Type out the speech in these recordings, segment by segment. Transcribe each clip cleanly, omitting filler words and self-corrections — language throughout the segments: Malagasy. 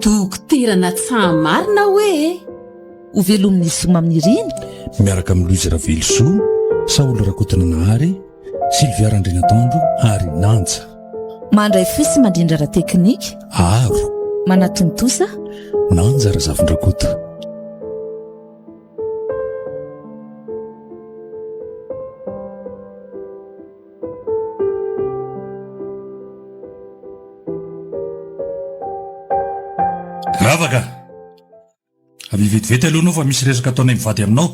Dokotera Natsaha marina hoe e! Ho velomin'ny zoma amin'ny reny. Miaraka amin'i Louise Ravelosoa, Saholy Rakotonanahary, Sylvia Randrianatoandro ary Nanja. Mandray feo sy mandrindra ara-teknika. Aro. Manatontosa. Nanja Razafindrakoto. Ravaka! Avia vetivety aloha ianao fa misy resaka ataonay mivady aminao.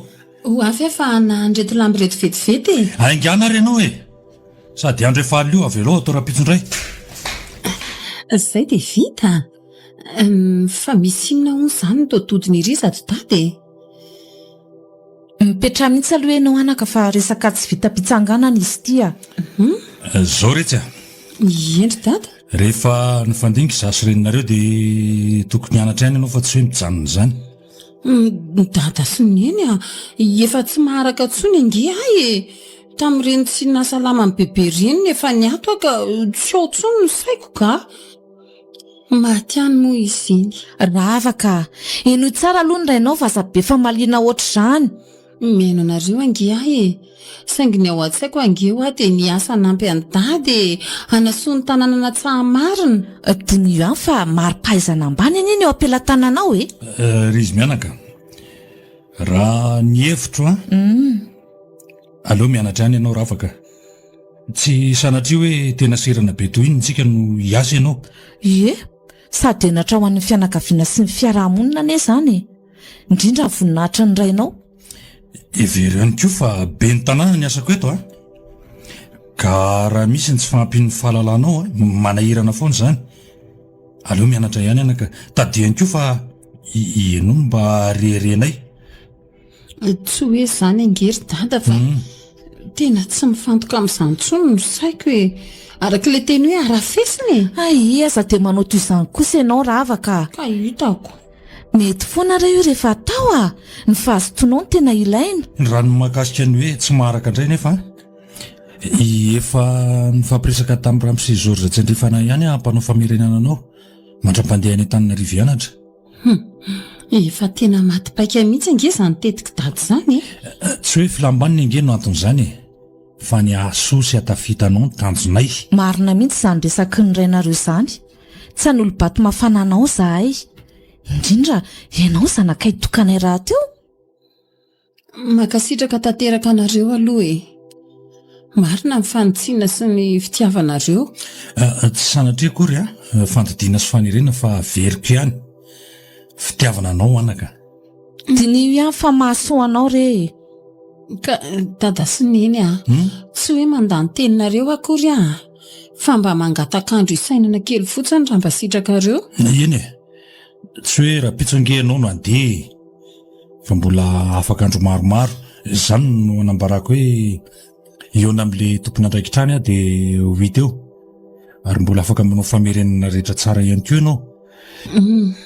Ho avy aho fa hanahy an'ireto lamba ireto vetivety e! Haingana ary ianao e! Sady andro efa alina io, avelao atao rahampitso indray. Izay dia vita? Fa misy inona hono izany no toa dodona ery izato dada e? Mipetraha mihitsy aloha ianao anaka fa resaka tsy vita am-pitsanganana izy ity a! Izao retsy a! Eny ry dada. Rehefa nifandinika izaho sy reninareo dia tokony hianatra ihany ianao fa tsy hoe mijanona izany. Dada sy neny a! Efa tsy maharaka intsony ange ahy e! Tamin'ireny tsy nahasalama an'i bebe ireny no efa niato aho ka tsy ao intsony ny saiko ka! Maty ihany moa izy iny. Ravaka a! Henoy tsara aloha ny rainao fa aza be famaliana ohatr'izany. Mihaino anareo ange aho e! Saingy ny ao an-tsaiko ange hoa dia ny hiasa hanampy an'i Dada e! Hanasoa ny tanànan'Antsahamarina. Diniho ihany fa mari-pahaizana ambany anie ny eo am-pelatananao e! Ry izy mianaka, raha ny hevitro an, aleo mianatra ihany ianao Ravaka. Tsy sanatria hoe tena serana be toy inona isika no hiasa ianao. Ie, sady henatra ho an'ny fianakaviana sy ny fiaraha-monina anie izany e! Indrindra ny voninahitry ny rainao. Hevero ihany koa fa ben'ny tanàna ny asako eto an! Ka raha misy ny tsy fahampian'ny fahalalanao an, manahirana foana izany. Aleo mianatra ihany anaka. Tadidio ihany koa fa ianao no mba reharehanay. Tsy hoe izany ange ry dada fa tena tsy mifantoka amin'izany intsony ny saiko e. Araka ilay teny hoe arafesina e. Hay, aza dia manao toy izany kosa ianao Ravaka a. Ka hitako. Mety foana re io rehefa atao a! Ny fahazotoanao no tena ilaina. Raha ny mahakasika ny hoe tsy maharaka indray nefa an, efa nifampiresaka tamin'i Ramose Georges Tsendrifana ihany aho hampanao famerenana anao mandra-pandeha any Antananarivo hianatra. Hum! Efa tena maty paika mihitsy ange izany tetik'i Dada izany e! Tsy hoe filam-baniny ange no anton'izany e! Fa ny hahasoa sy hahatafita anao no tanjonay. Marina mihitsy izany resaky ny rainareo izany. Tsy hanolo-bato mafana anao izahay. Indrindra ianao zanakay tokanay rahateo. Mankasitraka tanteraka anareo aloha e! Marina ny fanitsiana sy ny fitiavanareo. Tsy sanatria akory an, fandidiana sy fanerena fa averiko ihany. Fitiavana anao anaka. Diniho ihany fa mahasoa anao re e! Ka dada sy neny a, tsy hoe mandà ny teninareo akory aho fa mba mangatak'andro hisainana kely fotsiny raha mba sitrakareo. Eny e, tsy hoe rahampitso ange ianao no handeha e! Fa mbola afaka andro maromaro. Izany no anambarako hoe hihaona amin'ilay tompon'andraikitra any aho dia ho hita eo. Ary mbola afaka manao famerenana rehetra tsara ihany koa ianao.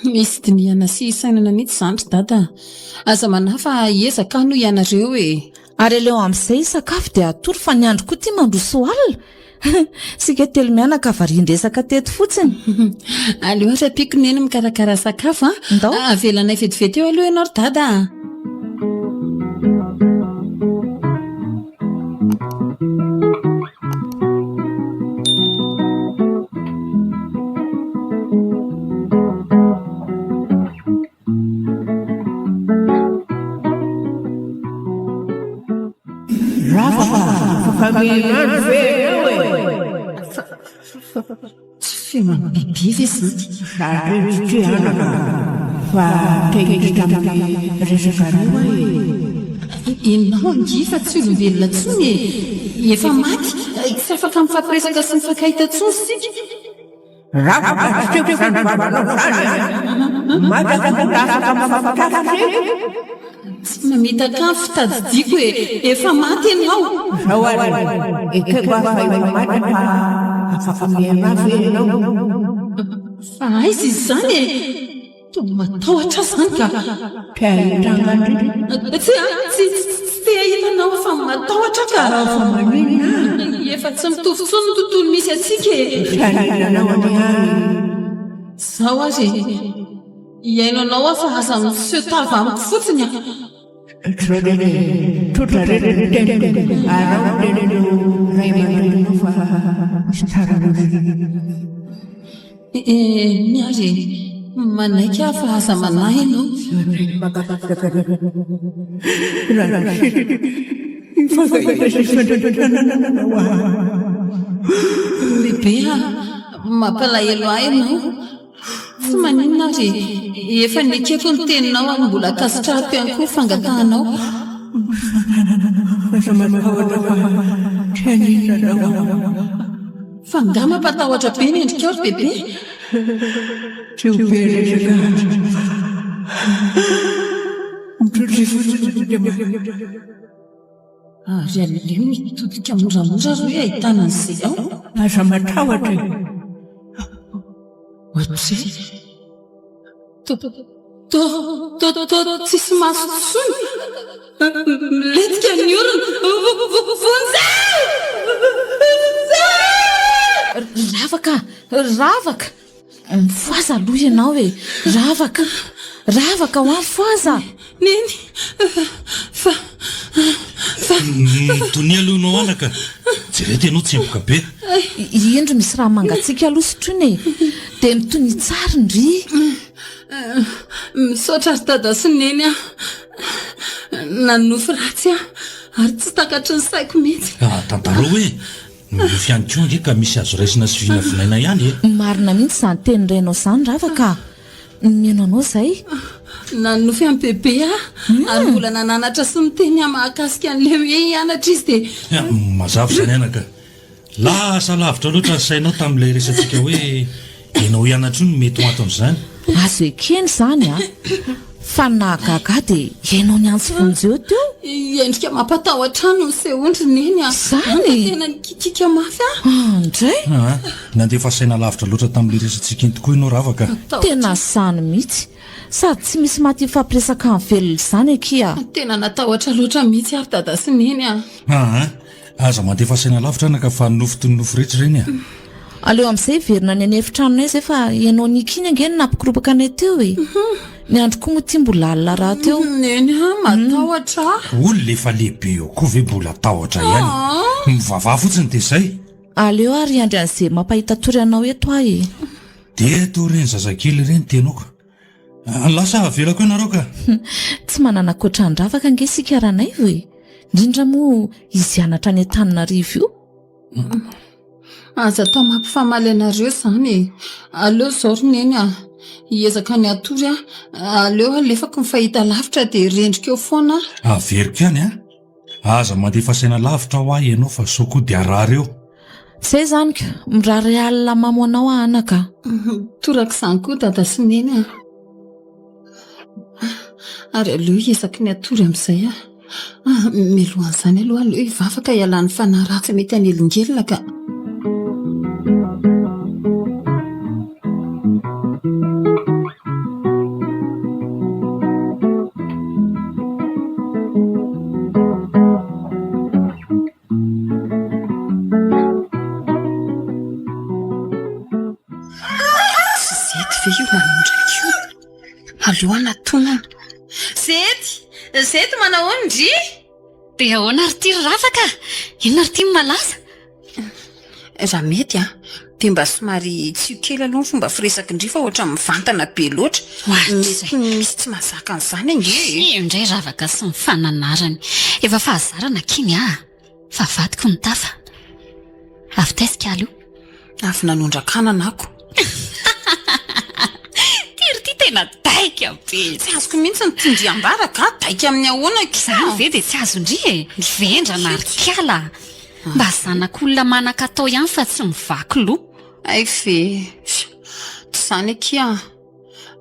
Misy dinihana sy hisainana mihitsy izany ry dada a! Aza manahy fa hiezaka aho noho ianareo e! Ary aleo amin'izay hisakafo dia hatory fa ny andro koa ity mandroso alina. Isika telomianaka varian-dresaka teto fotsiny. Aleo ary ampiako neny mikarakara sakafo a. Ndao. Avelanay vetivety eo aloha ianao ry dada a. Tsy feo an'i Bibi ve izany? Zareo ity anaka fa te hiditra amin'ny resakareo aho e! Ianao ange efa tsy olombelona intsony e! Efa maty, tsy afaka mifampiresaka sy mifankahita intsony isika. Rava tsy tiako izany vavanao izany a! Maika fa mbola afaka mifampitafa isika? Tsy mamitaka ahy ny fitadidiako e! Efa maty ianao! Izao ary e, ekeko aho fa efa maty fa afaka mihaino ahy ve ianao? Fa aiza izy izany e? Toa matahotra aho izany ka. Te hahita angaha ndry? Tsia, tsy te hahita anao aho fa matahotra aho ka. Fa maninona? Efa tsy mitovy intsony ny tontolo misy antsika e. Tsy haninona anao anie aho e. Izao ary e. Hihaino anao aho fa aza miseho tava amiko fotsiny a. Tsotra re e, tsotra re ny teniko, araho ny tenin'ireo ray aman-dreninao fa misy tsara noho izany. Eny ary e, manaiky aho fa aza manahy ianao. Bebe a, mampalahelo ahy ianao. Tsy maninona ary e, efa nekeko ny teninao ary mbola ankasitrahako ihany koa ny fangatahanao. Fa angaha mampatahotra be ny endrikao ry bebe? Ary aleo hitodika moramora ary hoe ahitana an'izay ao. Aza matahotra e! Ohatry to to to to tsisy maso intsony. Milentika ny orona. Vonjeo! Vonjeo! Ravaka! Ravaka! Mifohaza aloha ianao e! Ravaka! Ravaka hoa mifohaza! Neny! Fa. Fa. Mitonia aloha ianao anaka! Jereo ity ianao tsemboka be! Indro misy rano mangatsiaka aloha sotroina e! Dia mitonia tsara ndry! Misaotra ry dada sy neny a! Nanonofy ratsy aho ary tsy takatry ny saiko mihitsy. Tantarao e! Ny nofy ihany koa ange ka misy azo raisina sy vinavinaina ihany e! Marina mihitsy izany teny renao izany Ravaka a! Mino anao izay. Nanonofy an'i Bebe aho ary mbola nananatra sy niteny ahy mahakasika an'ilay hoe hianatra izy dia. Mazava izany anaka. Lasa lavitra loatra ny sainao tamin'ilay resatsika hoe ianao hianatra io no mety ho anton'izany. Azo ekena izany a! Fa ny nahagaga ahy dia ianao niantso vonjeo teo. Endrika mampatahotra ahy no nisehoany ry Neny a! Izany e! Tena nikikika mafy aho. Ah, ndray! Aa, nandefa saina lavitra loatra tamin'ilay resatsika iny tokoa ianao Ravaka. Tena izany mihitsy. Sady tsy misy maty hifampiresaka amin'ny velona izany akia. Tena natahotra loatra mihitsy aho ry Dada sy Neny a! Aa, Aza mandefa saina lavitra anaka fa nofy toy ny nofy rehetra ireny a! Aleo amin'izay hiverina any an'efitranonay izay fa ianao Nicky iny ange no nampikoropaka anay teo e! Ny andro koa moa ity mbola alina rahateo. Neny a, matahotra aho. Olona efa lehibe eo koa ve mbola tahotra ihany e! Mivavaha fotsiny dia izay. Aleo ary hiandry an'izay mampahita tory anao eto aho e! Dia toa ireny zazakely ireny tenoko. Lasa avelako eo nareo ka. Tsy manana ankoatra an-dRavaka ange isika Ranaivo e! Indrindra moa izy hianatra any Antananarivo io. Aza atao mampifamaly anareo izany e! Aleo izao ry Neny a! Hiezaka ny hatory aho. Aleo alefako ny fahitalavitra dia rendrika eo foana aho. Averiko ihany an! Aza mandefa saina lavitra hoa ianao fa sao koa dia harary eo. Zay izany ka, mirary alina mamo anao aho anaka a. Torak'izany koa dada sy neny a. Ary aleo hiezaka ny hatory amin'izay aho. Mialohan'izany aloha aleo hivavaka hialan'ny fanahy ratsy mety hanelingelina ka. Tsy Zety ve io manondraka io? Aleo hanatonana. Zety! Zety manahoana ndry? Dia ahoana ary ity ry Ravaka a? Inona ary ity no malaza? Raha mety an, dia mba somary hitsio kely aloha ny fomba firesaky ndry fa ohatran'ny mivantana be loatra. Mety misy tsy mahazaka an'izany ange e. Io indray Ravaka sy ny fananarany. Efa fahazarana akia ny ahy fa vadiko ny tafa. Avy taiza kalo io? Avy nanondraka anana ako. Ty ry ty tena daika be. Tsy azoko mihitsy ny tian-dry ambara ka, daika amin'ny ahoana akia? Izany ve dia tsy azon-dry e? Vendrana ry kala. Mba zanak'olona manan-katao ihany fa tsy mivaky loha. Hay ve. Tsy izany akia.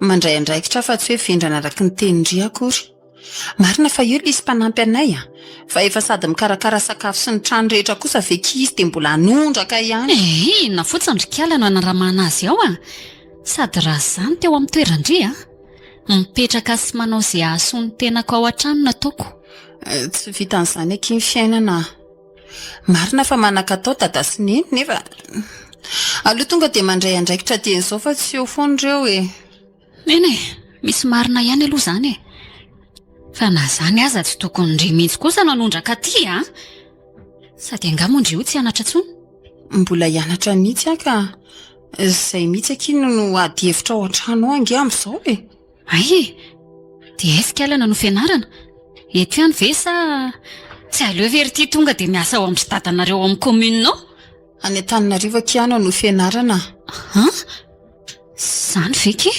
Mandray andraikitra aho fa tsy hoe vendrana araka ny tenin-dry akory. Marina fa io ilay izy mpanampy anay a! Fa efa sady mikarakara sakafo sy ny trano rehetra kosa ve kia izy dia mbola hanondraka ihany? Eh, inona fotsiny ry kala no hanaramana azy ao a! Sady raha za no teo amin'ny toeran-dry a! Mipetraka sy manao izay hahasoa ny tenako ao an-trano no ataoko. Tsy vitan'izany akia ny fiainana a! Marina fa manan-katao dada sy neny nefa aleo tonga dia mandray andraikitra dieny izao fa tsy eo foana ireo e! Eny e, misy marina ihany aloha izany e! Fa na izany aza tsy tokony ndry mihitsy kosa no hanondraka aty a! Sady angaha moa ndry io tsy hianatra intsony? Mbola hianatra mihitsy aho ka! Izay mihitsy akia no ady hevitra ao an-trano ao ange amin'izao e! Hay e! Dia aiza k'alana no fianarana? Eto ihany ve sa tsy aleo ve ry ty tonga dia miasa ao amin-dry dadanareo ao amin'ny commune ao? Any Antananarivo akia no fianarana. An? Izany ve ky?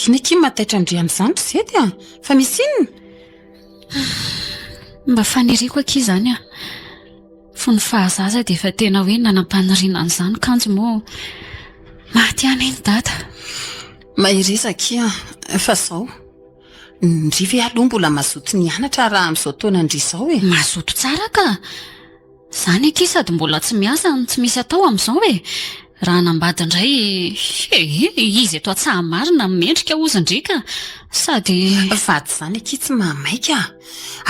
Inona akia no mahataitra an-dry amin'izany ry Zety a? Fa misy inona? Mba faniriako akia izany a! Fony fahazaza dia efa tena hoe nanam-paniriana an'izany kanjo moa maty ihany iny dada. Mahereza akia fa zao, ndry ve aloha mbola mazoto nianatra raha amin'izao taona-ndry izao e? Mazoto tsara ka! Zany akia sady mbola tsy miasa no tsy misy atao amin'izao e! Raha hanambady indray ee, izy eto Antsahamarina no mendrika hozy ndry ka! Sady. Vady izany akia tsy mahamaika a!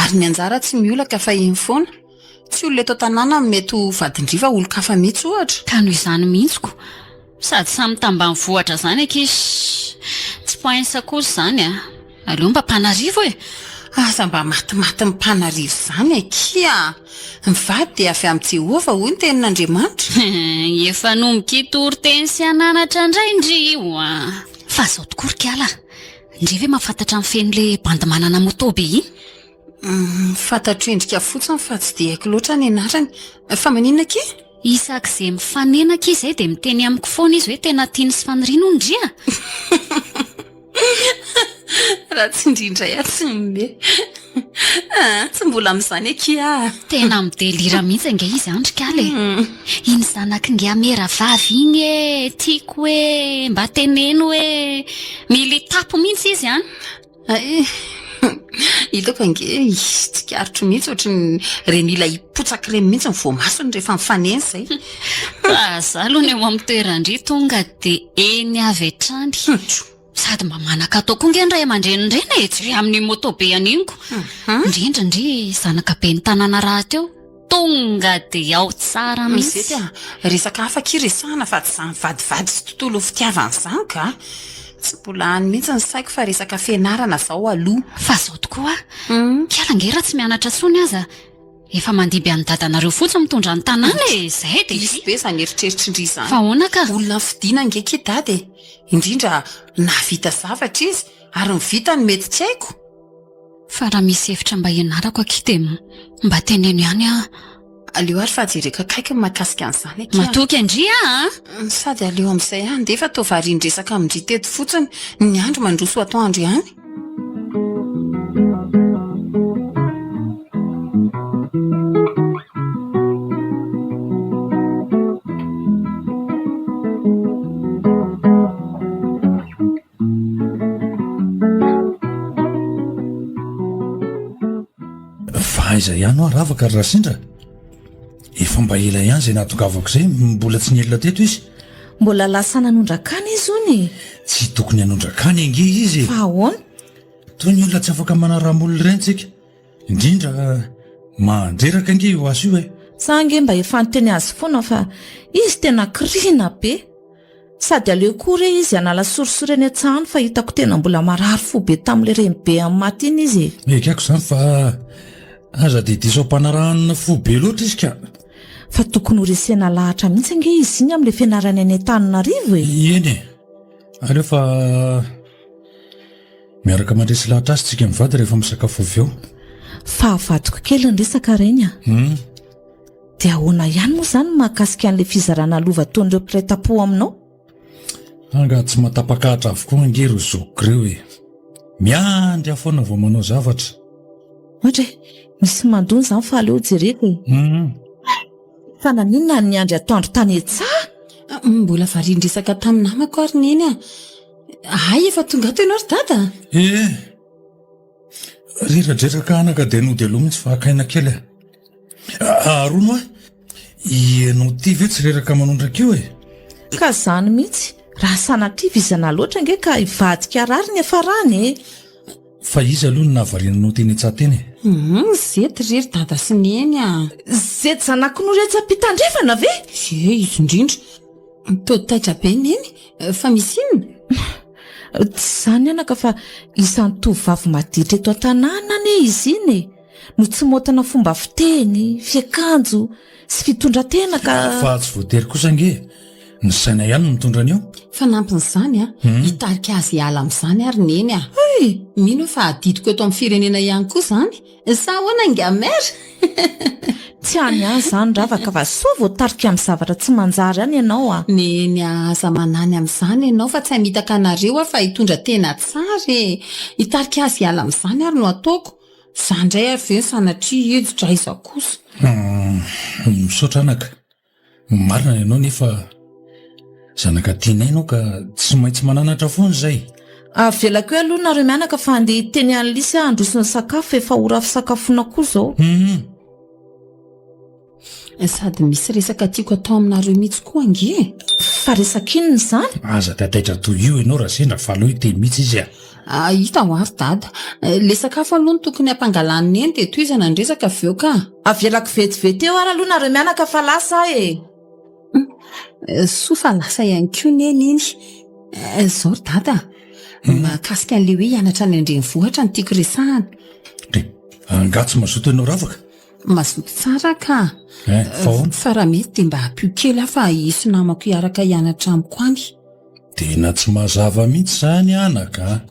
Ary ny anjara tsy miolaka fa iny foana. Tsy olona eto an-tanàna no mety ho vadin-dry fa olon-kafa mihitsy ohatra. Ka noho izany mihitsy ko! Sady samy tambanivohitra zany akia sh! Tsy poince kosa zany a! Aleo mba mpanarivo e! Aza mba matimaty ny mpanarivo zany akia a! Ny vady dia avy amin'i Jehovah hoy ny tenin'Andriamanitra. Efa nomboka hitory teny sy hananatra indray ndry io a! Fa zao tokoa ry kala a! Ndry ve mahafantatra ny fen'le bandy manana moto be iny? Fantatro endrika fotsiny fa tsy dia haiko loatra ny anarany. Fa maninona akia? Isak'izay mifanena akia izay dia miteny amiko foana izy hoe tena tiany sy faniriany hono ndry a! Raha tsy ndry indray aho tsy mimehy. Ah, tsy mbola amin'izany akia aho. Tena midelira mihitsy ange izy an ry kala e! Iny zanak'i Ngiamera vavy iny e! Tiako e! Mba teneno e! Mila hitapo mihitsy izy an! Hay, hitako ange izy tsikaritro mihitsy ohatry ny ireny ila hipotsaka ireny mihitsy ny voamasony rehefa mifanena izay. Raha za aloha ny eo amin'ny toeran-dry tonga dia eny avy hatrany. Sady mba manan-katao koa nge ny ray aman-dreniny ireny e, tsy hoe amin'ny moto be an'iny ko. Indrindra ndry zanaka ben'ny tanàna rahateo. Tonga dia ao tsara mihitsy. Zety a, resaka hafa akia resahana fa tsy izany vadivady sy tontolon'ny fitiavana izany ka! Tsy mbola any mihitsy ny saiko fa resaka fianarana izao aloha. Fa zao tokoa a! Kiala ange raha tsy mianatra tsony aza efa mandimby an'i dadanareo fotsiny mitondra ny tanàna e! Zay dia Diso be izany eritreritry ndry izany. Fa ahoana ka? Olona nifidina ange akia dada e! Indrindra nahavita zavatra izy ary ny vitany mety tsy haiko. Fa raha misy hevitra mba hianarako akia dia mba teneno ihany aho. Aleo ary fa jereko akaiky ny mahakasika an'izany akia. Matoky an-dry aho a! Sady aleo amin'izay aho andeha fa toa varian-dresaka amin-dry teto fotsiny ny andro mandroso atoandro ihany. Fa aiza ihany hoa Ravaka ry Rasindra? Efa mba ela ihany izay nahatongavako izay, mbola tsy nielina teto izy. Mbola lasa nanondraka any izy hono e! Tsy tokony hanondraka any ange izy e! Fa ahoana? Toy ny olona tsy afaka manara-molona ireny tsika. Indrindra mandreraka ange io asa io e! Za ange mba efa niteny azy foana fa izy tena kirina be! Sady aleo koa re izy hanala sorisory eny an-tsaha any fa hitako tena mbola marary fo be tamin'ilay renibe amin'ny maty iny izy e! Ekeko izany fa aza dia diso ampanarahana fo be loatra izy ka! Fa tokony ho resena lahatra mihitsy ange izy iny amin'ilay fianarany any Antananarivo e! Eny e! Aleo fa miaraka mandresy lahatra azy tsika mivady rehefa misakafo avy eo. Fa avadiko kely ny resaka reny a! Dia ahoana ihany moa izany ny mahakasika an'ilay fizarana lova ataon'ireo mpiray tampo aminao? Angaha tsy mahatapakahatra avokoa ange ireo zokiko ireo e! Miandry aho foana vao manao zavatra. Ohatra e, misy mandona izany fa aleo jereko e. Fa naninona no niandry atoandro tany an-tsaha? Mbola varian-dresaka tamin'ny namako ary Neny a! Hay efa tonga ato ianao ry Dada? Ee. Reradreraka anaka dia nody aloha mihitsy fa haka aina kely a. Arono a, ianao ity ve tsy reraka manondraka io e? Ka zany mihitsy. Raha sanatria vizana loatra ange ka hivadika harary ny hiafarany e! Fa iza aloha no nahavariana anao teny an-tsaha teny e? Hum, zety re ry dada sy neny a! Zety zanak'i Noro etsy am-pitandrefana ve? Ie, izy indrindra. Toa taitra be neny, fa misy inona? Tsy izany anaka fa isan'ny tovovavy maditra eto an-tanàna anie izy iny e! No tsy maotina fomba fiteny, fiakanjo sy fitondran-tena ka. Fa tsy voatery kosa ange e! Ny saina ihany no mitondra an'io. Fanampin'izany a, hitarika azy hiala amin'izany ary Neny a! Mino aho fa adidiko eto amin'ny firenena ihany koa izany, sa ahoana ingahy Maire? Tsy any ihany izany Ravaka fa soa voatarika amin'ny zavatra tsy manjary any ianao a! Neny a, aza manany amin'izany ianao fa tsy hamitaka anareo aho fa hitondra tena tsara e! Hitarika azy hiala amin'izany ary no ataoko. Izaho indray ary ve sanatria hiditra aiza kosa? Hum, misaotra anaka. Marina ny anao nefa zanaka tianay ianao ka tsy maintsy mananatra foana izay. Avelako eo aloha nareo mianaka fa handeha hiteny an'i Lisy aho handroso ny sakafo fa efa ora fisakafoana koa izao. Hum. Sady misy resaka tiako atao aminareo mihitsy koa ange e! Fa resaka inona izany? Aza taitaitra toy io ianao raha sendra fa aleo hiteny mihitsy izy a! Ah, hita ho ary dada. Le sakafo aloha no tokony hampangalan'i neny dia tohizana ny resaka avy eo ka! Avelako vetivety eo ary aloha nareo mianaka fa lasa aho e! Soa fa lasa ihany koa neny iny. Izao ry dada a! Mahakasika an'ilay hoe hianatra any an-drenivohitra no tiako resahana. Dia angaha tsy mazoto ianao ravaka? Mazoto tsara ka! Eh, fa ahoana? Fa raha mety dia mba ampio kely aho fa hisy namako hiaraka hianatra amiko any. Tena tsy mazava mihitsy izany anaka a!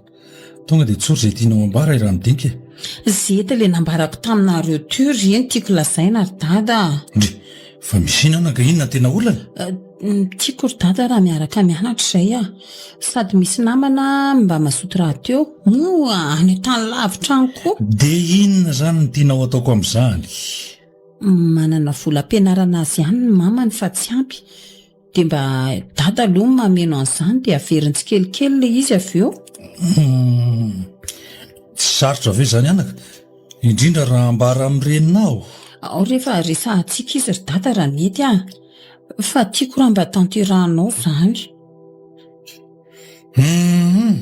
Tonga dia tsory izay tianao ambara i Ramidinika e! Zety ilay nambarako taminareo teo ry no tiako lazaina ry dada a! Ndry! Fa misy inona anaka? Inona no tena olana? Tiako ry dada raha miaraka mianatra izay aho. Sady misy namana mba mazoto rahateo, moa any an-tany lavitra any koa. Dia inona izany no tianao ataoko amin'izany? Manana vola ampianarana azy ihany ny mamany fa tsy ampy. Dia mba dada aloha no mameno an'izany dia averiny tsikelikely ilay izy avy eo. Hum, tsy sarotra ve izany anaka? Indrindra raha ambara amin'ny reninao. Ao rehefa resahantsika izy ry dada raha mety ah. Fa tiako raha mba tanterahanao izany. Hum,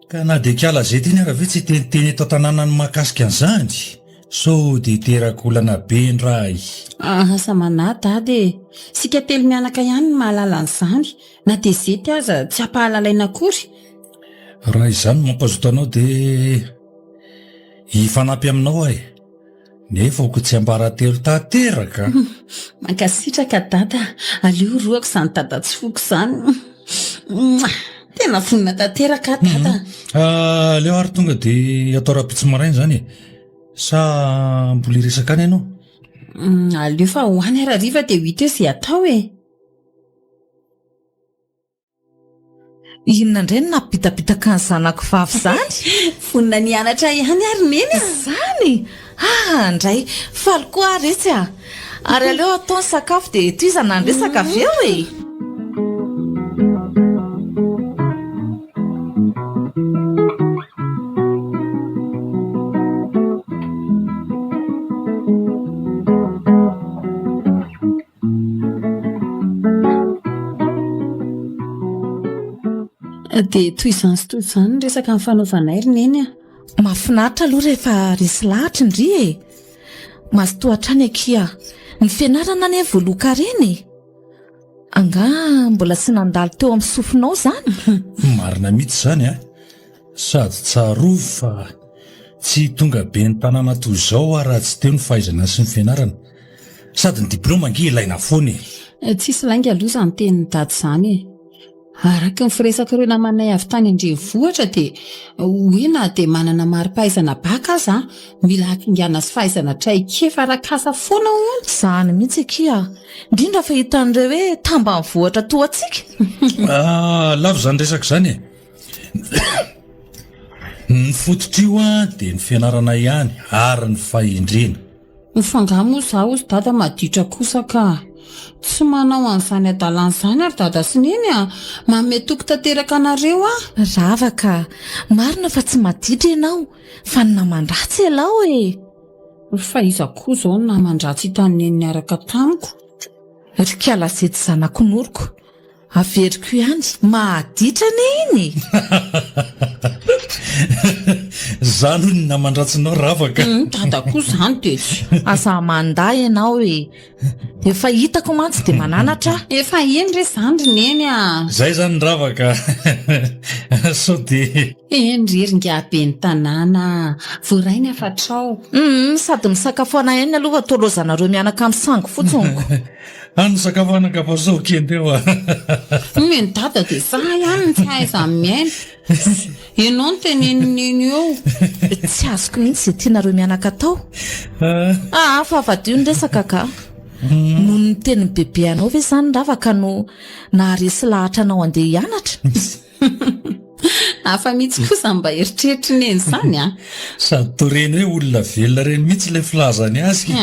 ka na dia kiala zety iny ara ve tsy hiteniteny eto an-tanàna ny mahakasika an'izany? Sao dia hiteraka olana be indray. Asa manahy dada e! Isika telo mianaka ihany no mahalala an'izany, na dia zety aza tsy ampahalalaina akory. Raha izany no mampazoto anao dia hifanampy aminao aho e! Nefa ko tsiambaratelo tanteraka. Mankasitraka dada, aleo roako izany dada tsy foko izany. Tena vonona tanteraka aho dada. Mhm. Aleo ary tonga dia atao rahampitso maraina izany e. Sa mbola hiresaka any ianao? Mm, aleo fa ho any ary hariva dia ho hita eo izay atao e. Inona indray no nampibitabitaka ny zanako vavy izany? Vonona ny hianatra ihany ary Neny a! Izany? Ah, ndray! Faly koa aho retsy a! Ary aleo atao ny sakafo dia tohizana ny resaka avy eo e! Dia toy izany sy toy izany ny resaka nifanaovanay ry Neny a! Mahafinaritra aloha rehefa resy lahatra ndry e! Mazotoa hatrany akia! Ny fianarana anie voalohan-karena e! Angaha mbola tsy nandalo teo amin'ny sofinao izany? Marina mihitsy izany a! Sady tsarovy fa tsy tonga ben'ny tanàna toy izao aho raha tsy teo ny fahaizana sy ny fianarana. Sady ny diplaoma ange ilaina foana e! Tsisy lainga aloha izany tenin'i Dada izany e! Araka ny firesak'ireo namanay avy tany an-drenivohitra dia hoe na dia manana mari-pahaizana bac aza, mila hakingana sy fahaizana traikefa arak'asa foana hono. Izany mihitsy akia! Indrindra fa hitan'ireo hoe tambanivohitra toa antsika. Ah, lava izany resaka izany e! Ny fototr'io dia ny fianarana ihany ary ny fahendrena. Fa angaha moa izaho hozy dada maditra kosa ka. Tsy manao an'izany hadalana izany ary dada sy neny a! Manome toky tanteraka anareo aho. Ravaka, marina fa tsy maditra ianao fa ny naman-dratsy ialao e! Fa iza koa izao no naman-dratsy hitan'i neny niaraka tamiko? Ry kala zety zanako noriko. Averiko ihany, mahaditra anie iny e! Zany hono ny naman-dratsinao Ravaka. Dada koa zany dia tsy. Aza mandà ianao e! Efa hitako mantsy dia mananatra aho. Efa eny re zany ry Neny a! Zay zany Ravaka a! Sao dia. Eny re ry ingahy ben'ny tanàna a! Voaray ny hafatrao. Humm, sady misakafoana ihany aloha fa toa lozanareo mianaka misangy fotsiny ko. Any misakafo anaka fa sao kely eo a! Neny dada dia sahy ihany ny tsy ahaizany miaina. Ianao no tenenin'i Neny eo. Tsy azoko mihitsy izay tianareo mianaka atao. Aa fa avadio ny resaka ka. Noho ny tenin'i bebe anao ve izany Ravaka no naharesy lahatra anao handeha hianatra? Hafa mihitsy koa izany mba eritreritry Neny izany an! Sady toa ireny hoe olona velona ireny mihitsy ilay filazany azy.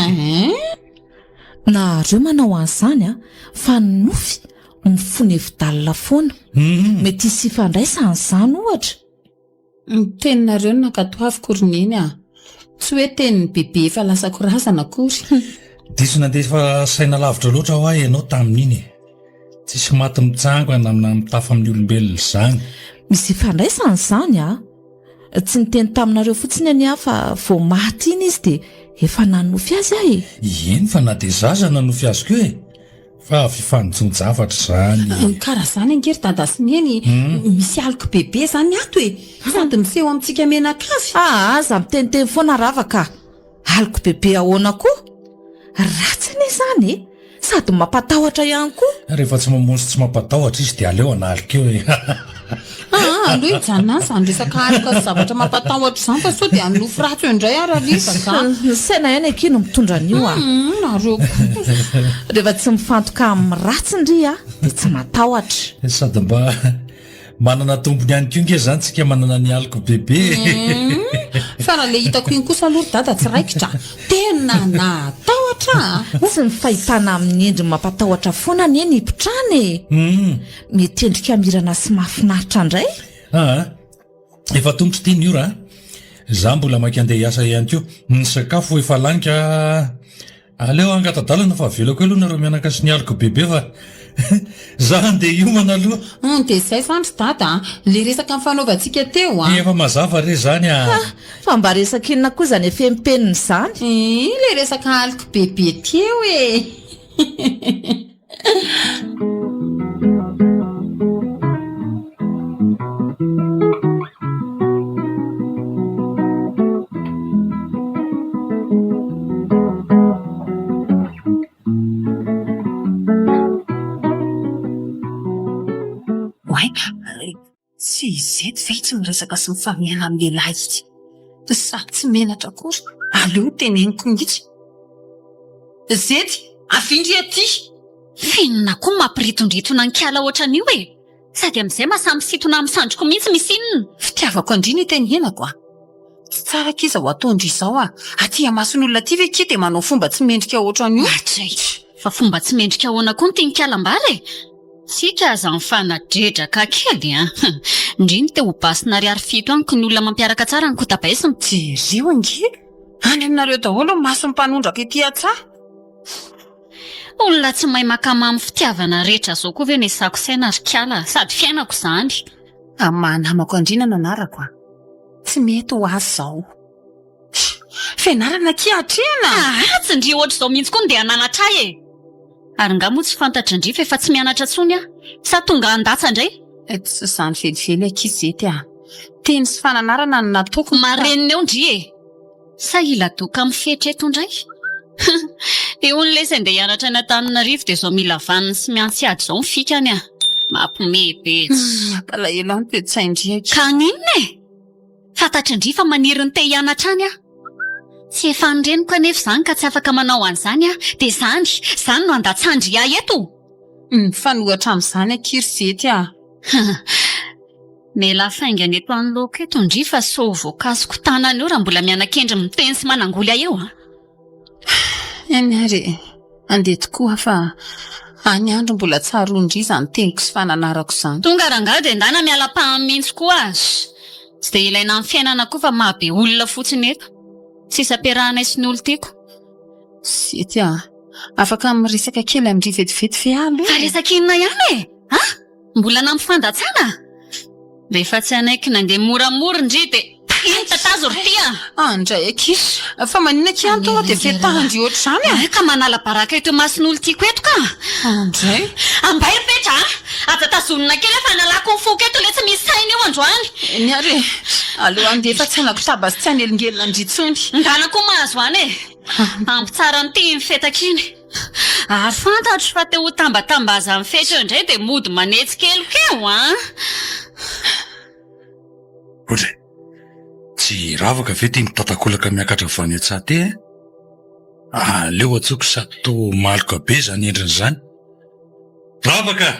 Nareo manao an'izany an, fa ny nofy mifono hevi-dalina foana. Mety hisy ifandraisany izany ohatra. Ny teninareo no nankatoaviko ry Neny a! Tsy hoe tenin'i Bebe efa lasako razana akory. Diso nandefa saina lavitra loatra hoa ianao tamin'iny e! Tsisy maty mitsangana na mitafa amin'ny olombelona izany. Misy ifandraisany izany a! Tsy niteny taminareo fotsiny anie aho fa vao maty iny izy dia efa nanonofy azy aho e! Eny fa na dia za aza nanonofy azy koa e! Fa fifanojoan-javatra izany e! Ka raha izany ange ry dada sy neny, misy aloky bebe izany ato e! Sady miseho amintsika mianakavy. Aa aza miteniteny foana Ravaka a! Aloky bebe ahoana koa? Ratsy anie izany e! Sady mampatahotra ihany koa. Rehefa tsy mamono sy tsy mampatahotra izy dia aleo hanalika eo e. Aa, aleo hijanona any izany resaka aloka sy zavatra mampatahotra izany fa sao dia hanonofy ratsy eo indray ary hariva za. Ny saina ihany akia no mitondra an'io a. Humm, nareo koa. Rehefa tsy mifantoka amin'ny ratsy ndry a, dia tsy matahotra. Sady mba Manana tombony ihany koa nge zany tsika manana ny aliko bebe e. Fa raha le hitako iny kosa aloha ry dada tsy raikitra a! Tena nahatahotra a! Tsy ny fahitana amin'ny endriny mampatahotra foana anie ny hipotrana e! Mety endrika mirana sy mahafinaritra indray. Aa! Efa tongotra ity ny ora a! Za mbola maika andeha hiasa ihany koa. Ny sakafo efa lany ka Aleo hangata-dalana fa avelako eo aloha nareo mianaka sy ny aliko bebe fa za andeha hiomana aloha. Hum dia izay izany ry dada a! Le resaka nifanaovantsika teo a! Efa mazava re izany a! Ha! Fa mba resaka inona koa izany efempenina izany? Ii le resaka aliko bebe teo e! Oay, tsy ireto ve itsy miresaka sy mifamihana amin'ny lehilahy itsy? Sady tsy menatra akory, aleo teneniko mihitsy. Zety, avia ndry aty! F'inona koa no mampiritondritona an'i Kala ohatran'io e? Sady amin'izay mahasahy misintona amin'ny sandriko mihitsy misy inona? Fitiavako an-dry no itenenako a! Tsy tsara akia izao ataon-dry izao a! Aty imason'olona aty ve akia dia manao fomba tsy mendrika ohatran'io? Adray! Fa fomba tsy mendrika ahoana koa no tian'i Kala ambara e? Tsika aza mifanadredraka kely an! Ndry ny te ho basina ariary fito amiko ny olona mampiaraka tsara ny kotabaisina. Jereo ange! Any aminareo daholo ny mason'ny mpanondraka ety an-tsaha. Olona tsy mahay maka mamy fitiavana rehetra zao koa ve no esako saina ry kala a! Sady fiainako izany. Amin'ny maha namako an-dry no anarako a! Tsy mety ho azy izao. Fianarana akia atrehina a! Aa tsy ndry ohatr'izao mihitsy koa no dia hananatra ahy e! Ary nga moa tsy fantatry ndry fa efa tsy mianatra intsony aho? Sa tonga handatsa indray? Tsy izany velively akia Zety a! Teny sy fananarana no nataoko. Marenina eo ndry e! Sa hila doka mifetra eto indray? Io hono lesy andeha hianatra any Antananarivo dia izao mila vaniny sy miantsy ady izao ny fikany a! Mampiomehy be tsy. Mampalahelo ahy ny toe-tsain-dry akia. Ka haninona e? Fantatry ndry fa maniry ny te hianatra any aho. Tsy efan'ny reniko anefa izany ka tsy afaka manao an'izany aho. Dia izany, izany no handatsan-dry ahy eto! Mifanohitra amin'izany akia ry Zety a! Mialà faingana eto anoloako eto ndry fa sao voakasiko tanana eo raha mbola miana-kendry miteny sy manangoly ahy eo a! Eny ary e! Andeha tokoa aho fa any andro mbola tsaroan-dry izany teniko sy fananarako izany. Tonga rangahy dia ndana miala paham mihitsy koa. Tsy dia ilaina amin'ny fiainana koa fa maha be olona fotsiny eto. Sisa ampiarahanay sy ny olon-tiako. Zety a! Afaka miresaka kely amin-dry vetivety ve aho aloha e? Fa resaka inona ihany e? A! Mbola nampifandatsana? Rehefa tsy hanaiky nandeha moramora ndry dia iny tatazo ry ty a! Andray akia! Fa maninona akia any tonga dia fetahan-dry ohatr'izany a? Hay ka manala baraka eto imason'olo tiako eto ka! Andray! Ambay ry Petra a! Aza tazonina kely aho fa hanalako ny foko eto ilay tsy misy saina io androany! Eny ary e! Aleo handeha fa tsy hanako taba sy tsy hanelingelina an-dry intsony! Ndana koa mahazo any e! Ampy tsara an'ity iny fetaka iny! Ary fantatro fa te ho tambatambazan'ny fetra eo indray dia mody manetsi-keloka eo an! Ohatry e! Tsy ravaka ve ity mitatakolaka miakatra avy any an-tsaha ity e? Aleo antsoiko sady toa maloka be izany endriny izany. Ravaka!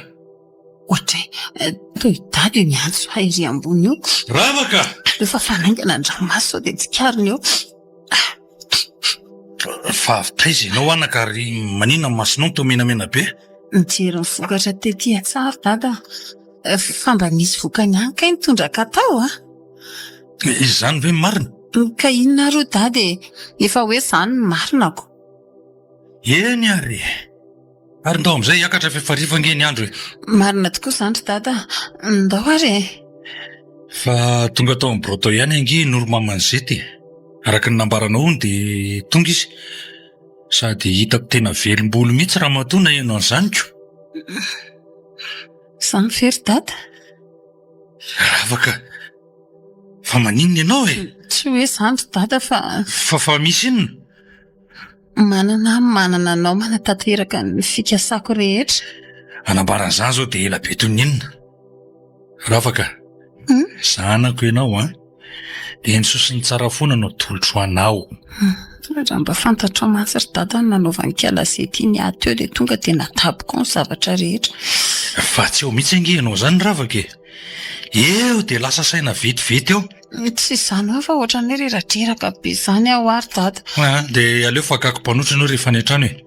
Ohatry e! Toa i Dada io miantso ahy ery ambony io. Ravaka! Aleo fa fanaingana ny ranomaso sao dia tsikariny eo. Fa avy taiza ianao anaka ary maninona ny masonao no toa menamena be? Nijery ny vokatra tety an-tsaha ry Dada a! Fa mba nisy vokany ihany kay ny tondraka tao a! Izany ve ny marina? Ka inona ary hoy Dada e? Efa hoe izany ny marina ko! Eny ary e! Ary ndao amin'izay hiakatra fa efa hariva ange ny andro e! Marina tokoa izany ry Dada a! Ndao ary e! Fa tonga tao amin'ny birao tao ihany ange i Noro maman'i Zety e! Araka ny nambaranao hono dia tonga izy. Sady hitako tena velom-bolo mihitsy ramatoa naheno an'izany ko! Izany ve ry Dada? Ravaka, fa maninona ianao e? Tsy hoe izany ry Dada fa. Fa fa misy inona? Manana aho manana anao manatanteraka ny fikasako rehetra. Hanambara an'izany izao dia ela be toy ny inona? Ravaka, zanako ianao an! Dia ny sosony tsara foana no atolotro anao. Raha mba fantatrao mantsy ry Dada ny nanaovan'i Kiala Zety iny ahy teo dia tonga dia nadaboko ao ny zavatra rehetra. Fa tsy eo mihitsy ange ianao izany Ravaka e! Eo dia lasa saina vetivety eo. Tsy izany hoe fa ohatran'ny hoe reradreraka be izany aho ary Dada. Aa, dia aleo fakako mpanotra ianao rehefa any an-trano e!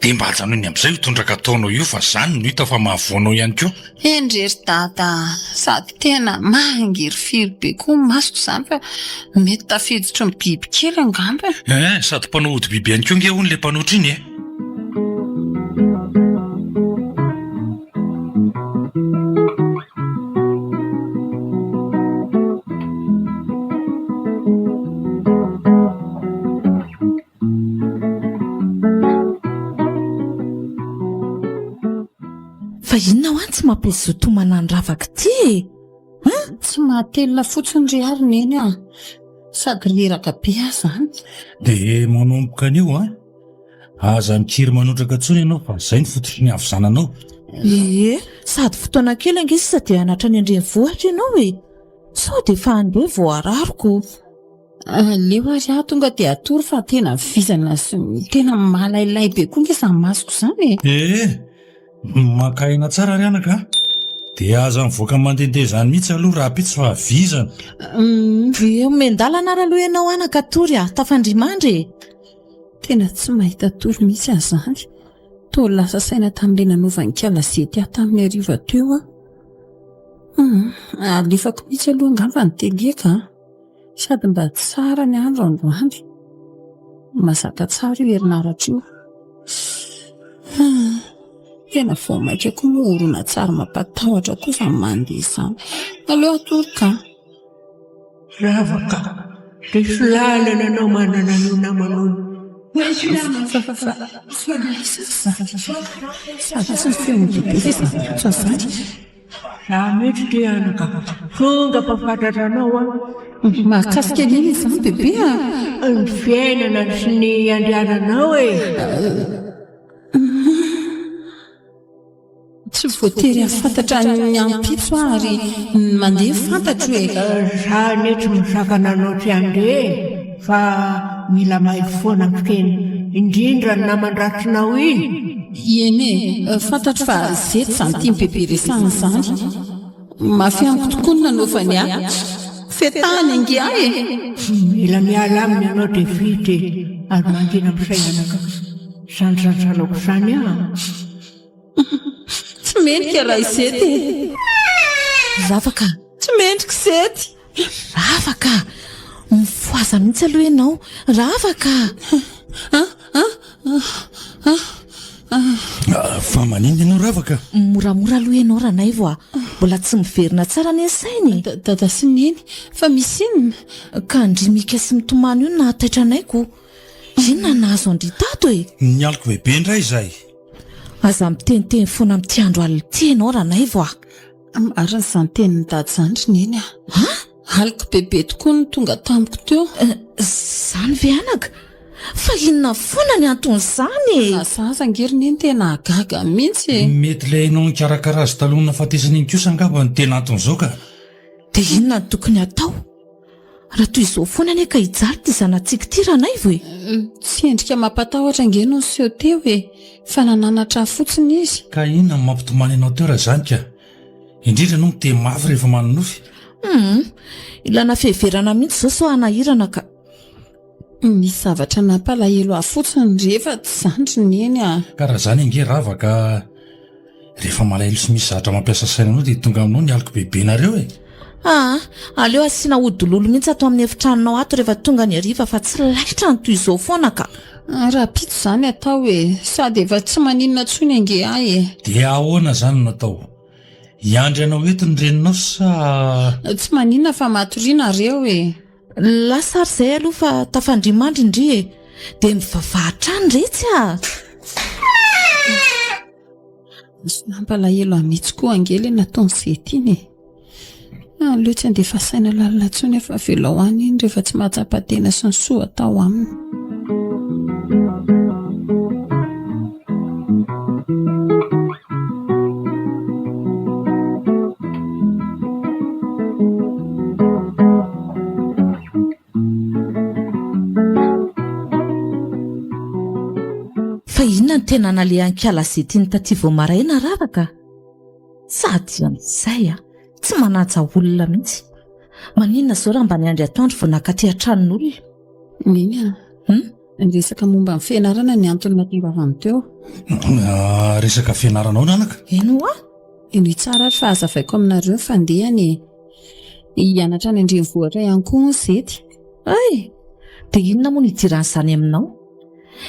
Dia mba ajanony amin'izay io tondraka ataonao io fa izany no hita fa mahavoa anao ihany koa. Hendry ry Dada a! Sady tena mangirifiry be koa ny masoko izany fa mety tafiditry ny bibikely angamba e! Ee, sady mpanao ody biby ihany koa ange hono ilay mpanotra iny e! Fa inona hoa no tsy mampizoto homana an'i Ravaka ity e? Hein? Tsy mahatelina fotsiny ry ary Neny a! Sady reraka be aho izany. Dia manomboka anio an! Aza mikiry manotraka intsony ianao fa izay no fototry ny havizananao. Ie, sady fotoana kely ange sisa dia hanatra any an-drenivohitra ianao e! Sao dia efa handeha vao harariko. Aleo ary aho tonga dia hatory fa tena vizana sy tena malailay be koa nge izany masoko izany e! Ee, maka aina tsara ry anaka a! Dia aza mivoaka mandehandeha izany mihitsy aloha rahampitso fa vizana. Ie, omen-dalana ary aloha ianao anaka hatory a! Tafandria-mandry e! Tena tsy mahita tory mihitsy aho izany. Toa lasa saina tamin'ilay nanaovan'i Kiala zety ahy tamin'ny hariva teo aho. Hum, alefako mihitsy aloha angamba ny télé ka. Sady mba tsara ny andro androany. Mazaka tsara io herinaratra io. Hum, tena vao mainka koa moa horonantsary mampatahotra koa izany mandeha izany. Aleo hatory ka. Ravaka, diso lalana anao manana an'io namanao io. Za mihitsy ty anaka, tonga mpahafantatra anao aho. Mahakasika an'inona izany bebe a? Ny fiainana sy ny andehananao e. Tsy voatery hahafantatra ny ampitso aho ary ny mandeha fantatro e. Za anie tsy misakana anao tsy handeha e, fa mila mailo foana miteny, indrindra ny naman-dratsinao iny. Eny e, fantatro fa zety izany tian'i bebe resahina izany. Mafy amiko tokoa ny nanaovany ahy. Fetahany ange ahy e. Mila miala aminy ianao dia vita e, ary mangina amin'ny sainanao. Izany zazalaoko izany an. Tsy mendrika raha i Zety e. Ravaka. Tsy mendrika Zety. Ravaka. Mifohaza mihitsy aloha ianao. Ravaka. Fa maninona ianao Ravaka? Moramora aloha ianao Ranaivo a! Mbola tsy miverina tsara anie ny sainy e! Dada sy Neny, fa misy inona? Ka ndry Mika sy mitomany io no nahataitra anay ko! Inona no nahazo an-dry tato e? Ny aliko bebe indray izay! Aza miteniteny foana amin'ity andro alina ity ianao Ranaivo a! Marina izany tenin'i Dada izany ry Neny a! Aliko bebe tokoa no tonga tamiko teo. Izany ve anaka? Fa inona foana ny anton'izany e? Na zaza ange ry Neny tena gaga mihitsy e! Mety ilay hainao nikarakara azy talohan'ny nahafatesany iny kosa angamba no tena anton'izao ka! Dia inona no tokony hatao? Raha toy izao foana anie ka hijaly ity zanatsika ity Ranaivo e! Tsy endrika mampatahotra ange no niseho teo e! Fa nananatra ahy fotsiny izy. Ka inona no mampitomany anao teo raha izany ka? Indrindra ianao miteny mafy rehefa manonofy. Hum! Ilana fiheverana mihitsy izao sao hanahirana ka. Nisy zavatra nampalahelo ahy fotsiny rehefa tsy izany ry Neny a! Ka raha izany ange rava ka rehefa malahelo sy misy zavatra mampiasa saina anao dia tonga aminao ny aliko bebenareo e! Aa! Aleo asiana ody lolo mihitsy ato amin'ny efitranonao ato rehefa tonga ny hariva fa tsy laitra ny toy izao foana ka! Rahampitso izany atao e! Sady efa tsy maninona intsony ange ahy e! Dia ahoana izany no atao? Hiandry anao eto ny reninao sa. Tsy maninona fa matoria nareo e! Lasa ary izay aloha fa tafandria mandry ndry e! Dia mivavaha hatrany retsy a! Misy nampalahelo ahy mihitsy koa ange ilay nataon'i Zety iny e! Aleo tsy handefa saina lalina intsony fa avelao any iny rehefa tsy mahatsapa tena sy ny soa atao aminy. Fa inona no tena nalehan'i Kiala Zety iny taty vao maraina Ravaka? Sady amin'izay a, tsy manaja olona mihitsy. Maninona izao raha mba niandry atoandro vao nakaty an-tranon'olona? Neny a, Hum? Niresaka momba ny fianarana ny antony nahatongavany teo. Ah, resaka fianarana ahoana anaka? Eny hoa! Henoy tsara ary fa hazavaiko aminareo ny fandehany e. Hianatra any an-drenivohitra ihany koa hono Zety. Hay! Dia inona moa no idiran'izany aminao?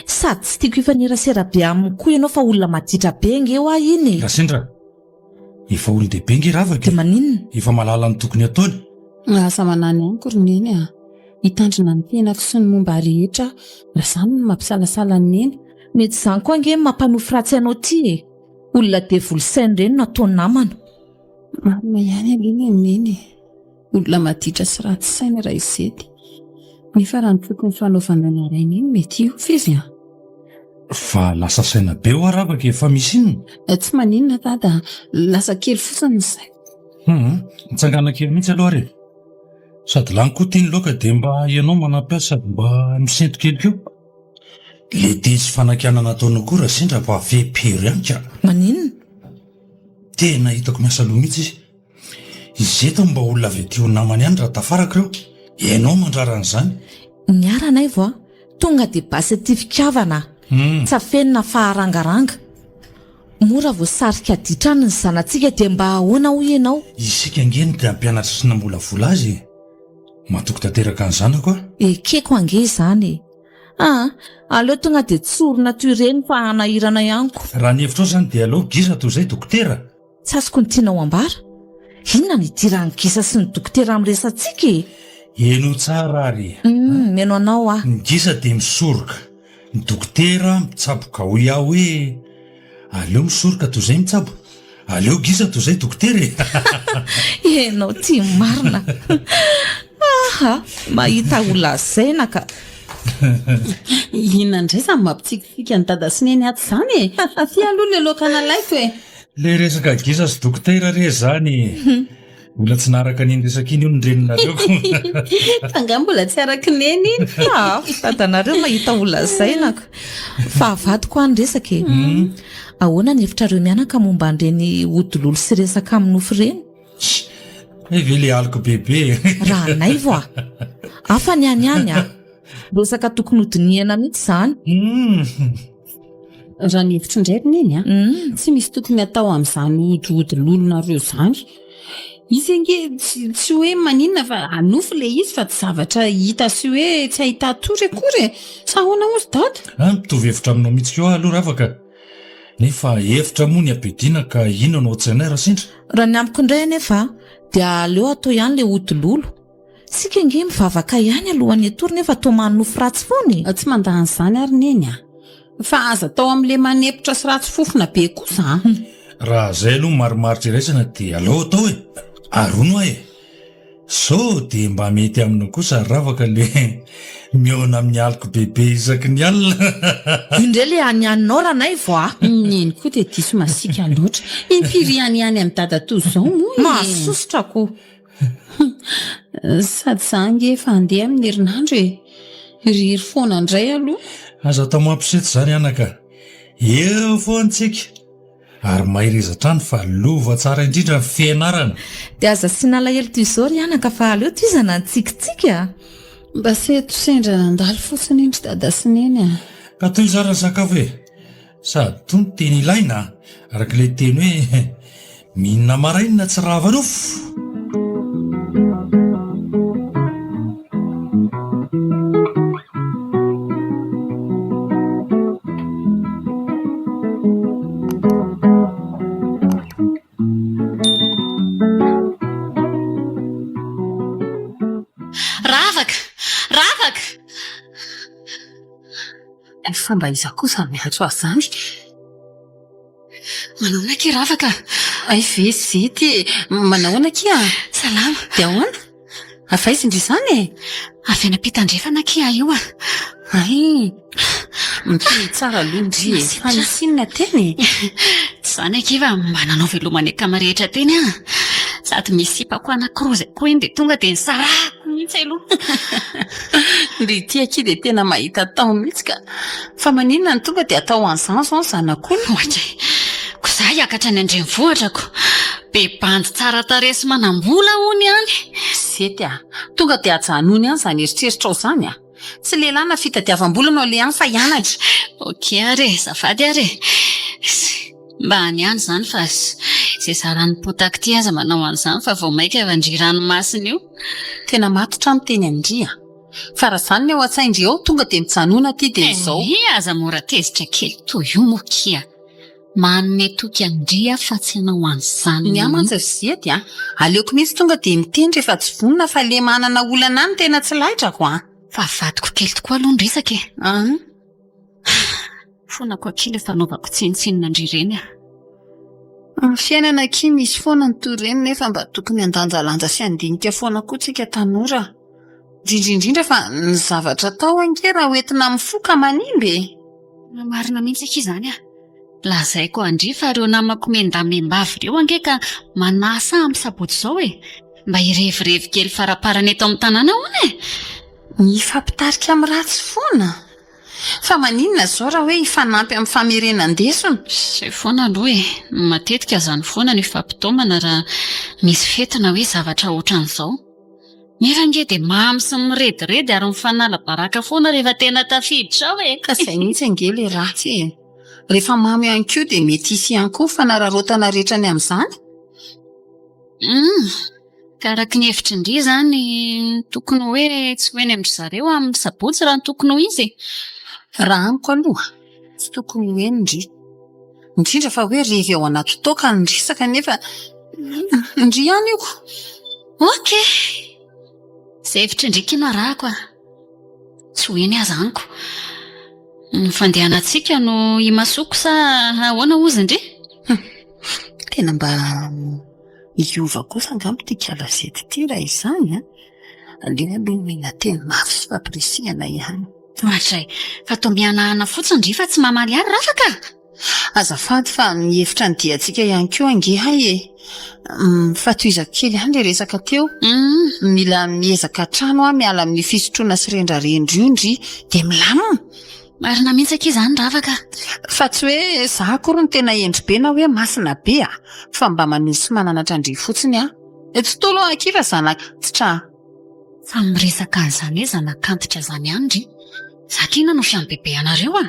Sady tsy tiako hifanerasera be aminy koa ianao fa olona maditra be ange hoa iny e! Rasendra, efa olon-dehibe ange Ravaka e! Dia maninona? Efa mahalala ny tokony hataony. Aza manany amiko ry Neny a! Hitandrina ny tenako sy ny momba ahy rehetra aho, raha izany no mampisalasala an'i Neny. Mety izany koa ange no mampanofy ratsy anao ity e! Olona devoly saina ireny no atao namana. Marina ihany aloha ny an'i Neny e! Olona maditra sy ratsy saina raha i Zety. Nefa raha ny tokony fanaovana ny haraina iny mety hiova izy an! Fa lasa saina be hoa Ravaka e! Fa misy inona? Tsy maninona Dada a! Lasa kely fotsiny ny saiko. Hum! Mitsangana kely mihitsy aloha ary e! Sady lany koa ity ny laoka dia mba ianao manampy ahy sady mba misento kely koa. Le teny sy fanakianana ataonao koa Rasendra mba fepero ihany ka! Maninona? Tena hitako miasa loha mihitsy izy. Izy eto mba olona avy aty ho namany ihany raha tafaraka ireo. Ianao mandrara an'izany. Ny ahy Ranaivo a, tonga dia basy aty fitiavana a. Tsy afenina fa arangaranga. Mora voasarika ditra any ny zanatsika dia mba ahoana hoy ianao? Isika ange no te hampianatra sy namolavola azy e. Matoky tanteraka ny zanako aho. Ekeko ange izany e. Aa, aleo tonga dia tsorina toy ireny fa hanahirana ihany ko. Raha ny hevitrao izany dia aleo gisa toy izay dokotera. Tsy azoko ny tianao ambara. Inona no idiran'ny gisa sy ny dokotera amin'ny resatsika e? Henoy tsara ary e. Humm, mihaino anao aho. Ny gisa dia misoroka, ny dokotera mitsabo ka hoy aho hoe aleo misoroka toy izay mitsabo, aleo gisa toy izay dokotera e! Ianao ity marina. Aha, mahita ho lazaina ka. Inona indray izany mampitsikitsiky an'i Dada sy Neny ato izany e? Aty aloha ilay laoka nalaiko e! Le resaka gisa sy dokotera re zany e! Mbola tsy naharaka an'iny resaka iny hono ny reninareo ko. Fa angaha mbola tsy arak'i Neny iny? Ah, dadanareo mahita ho lazaina ka. Fa avadiko aho ny resaka e. Ahoana ny hevitrareo mianaka momba an'ireny ody lolo sy resaka amin'ny nofy ireny? Hay ve le aloky bebe e! Ranaivo a! Hafa ny any ihany a! Resaka tokony hodinihana mihitsy izany. Raha ny hevitro indray ry Neny a, tsy misy tokony atao amin'izany hodiody lolonareo izany. Izy ange tsy tsy hoe maninona fa nofy ilay izy fa tsy zavatra hita sy hoe tsy ahita-tory akory e! Sa ahoana hozy Dada? Ah, mitovy hevitra aminao mihitsy koa aho aloha Ravaka. Nefa hevitra moa ny habidiana ka inona no ao an-tsainay raha sendra? Raha ny amiko indray anefa dia aleo atao ihany ilay ody lolo. Tsika ange mivavaka ihany alohan'ny hatory nefa toa manonofy ratsy foana e! Tsy mandà an'izany ary Neny a! Fa aza atao amin'ilay manempotra sy ratsy fofona be kosa an! Raha izay aloha ny marimaritra iraisana dia aleo atao e! Ary hono hoa e! Sao dia mba mety aminao kosa ry Ravaka le mihaona amin'ny aliko bebe isaky ny alina? Io indray le hanihaninao Ranaivo a! Neny koa dia diso masiaka loatra. Impiry hihanihany amin'i dadatoa izao moa e! Mahasosotra ko! Sady za ange efa handeha amin'ny herinandro e! Irery foana indray aloha. Aza atao mampiseto izany anaka. Eo foana tsika. Ary mahereza hatrany fa lova tsara indrindra ny fianarana. Dia aza asiana alahelo toy izao ry anaka fa aleo tohizana ny tsikitsiky a! Mba seto sendra nandalo fotsiny iny ry dada sy neny a! Ka tohizo ary ny sakafo e! Sady toa ny teny ilaina araka ilay teny hoe mihinana maraina tsy rava nofo! Ravaka! Ravaka! Fa mba iza kosa no miantso azy izany? Manahoana akia Ravaka? Hay ve Zety e! Manahoana akia? Salama. Dia ahoana? Avy aiza indry izany e? Avy any am-pitandrefana akia io a! Hay! Miteny tsara aloha ndry e! Fa nisy inona teny e? Tsy izany akia fa mba nanao veloma ny akama rehetra teny aho. Sady misy sipako anankiroa izay koa iny dia tonga dia nisarahako mihitsy aloha. Ndry ity akia dia tena mahita atao mihitsy ka! Fa maninona no tonga dia atao an'izany izao ny zanak'olona? Ohatray! Ko za hiakatra any an-drenivohitra ko! Be bandy tsara tarehy sy manam-bola hono any! Zety a! Tonga dia ajanony any izany eritreritrao izany a! Tsy lehilahy na fitadiavam-bola no aleha any fa hianatra! Ok ary e! Azafady ary e! Mba any ihany izany fa izay zaran'ny potaka ity aza manao an'izany fa vao maika ndry ranomasina io! Tena matotra aho miteny an-dry a! Fa raha izany ny ao an-tsain-dry ao, tonga dia mijanona aty dia izao. Ehe, aza mora tezitra kely toy io moa kia. Manome toky an-dry aho fa tsy hanao an'izany Ny ahy mantsy ry Zety a, aleoko mihitsy tonga dia miteny rehefa tsy vonona fa le manana olana any tena tsy laitrako a. Fa avadiko kely tokoa aloha ny resaka e. An. Fonako akia le fanaovako tsinontsinona an-dry ireny a. Ny fiainana akia misy foana ny toy ireny nefa mba tokony handanjalanja sy handinika foana koa tsika tanora. Indrindra indrindra fa ny zavatra atao ange raha hoentina amin'ny fo ka manimba e! Tena marina mihitsy akia izany a! Lazaiko an-dry fa ireo namako miandahy miambavy ireo ange ka manasa ahy amin'ny sabotsy izao e! Mba hirevirevy kely faraparany eto amin'ny tanàna hono e! Ny hifampitarika amin'ny ratsy foana? Fa maninona izao raha hoe hifanampy amin'ny famerenan-desona? Izay foana aloha e! Matetika izany foana no ifampitaomana raha misy fety na hoe zavatra ohatran'izao. Nefa ange dia mamy sy mirediredy ary mifanala baraka foana rehefa tena tafiditra ao e! Ka izay mihitsy ange ilay ratsy e! Rehefa mamo ihany koa dia mety hisy ihany koa ny fanararaotana rehetra ny amin'izany. Humm! Ka araka ny hevitry ndry izany tokony hoe tsy ho eny amin-dry zareo amin'ny sabotsy raha ny tokony ho izy e! Raha amiko aloha tsy tokony ho eny ndry. Indrindra fa hoe revy ao anaty toaka ny resaka nefa ndry ihany io ko! Ok! Izay hevitry ndry ki no arahako a! Tsy ho eny aza amiko. Ny fandehanantsika no imasoako sa ahoana hozy ndry? Tena mba hiova kosa angamba ity kala zety ity raha izany an! Aleo aloha omena teny mafy sy fampirisihana ihany. Oadray, fa toa mihanahana fotsiny ndry fa tsy mamaly ahy ry Rafaka a! Azafady fa mihevitra ny diantsika ihany koa ange hay e! Fa tohizako kely ihany ilay resaka teo. Mila miezaka hatrany hoa miala amin'io fisotroana sy rendrarendra io ndry dia milamina. Marina mihitsy akia izany Ravaka a! Fa tsy hoe za akory no tena hendry be na hoe masina be a! Fa mba manoro sy mananatra an-dry fotsiny aho. Tsy tolo aho akia fa zanak'antitra a! Fa miresaka an'izany hoe zanak'antitra izany ihany ndry. Za akia nanao fianobebe anareo a!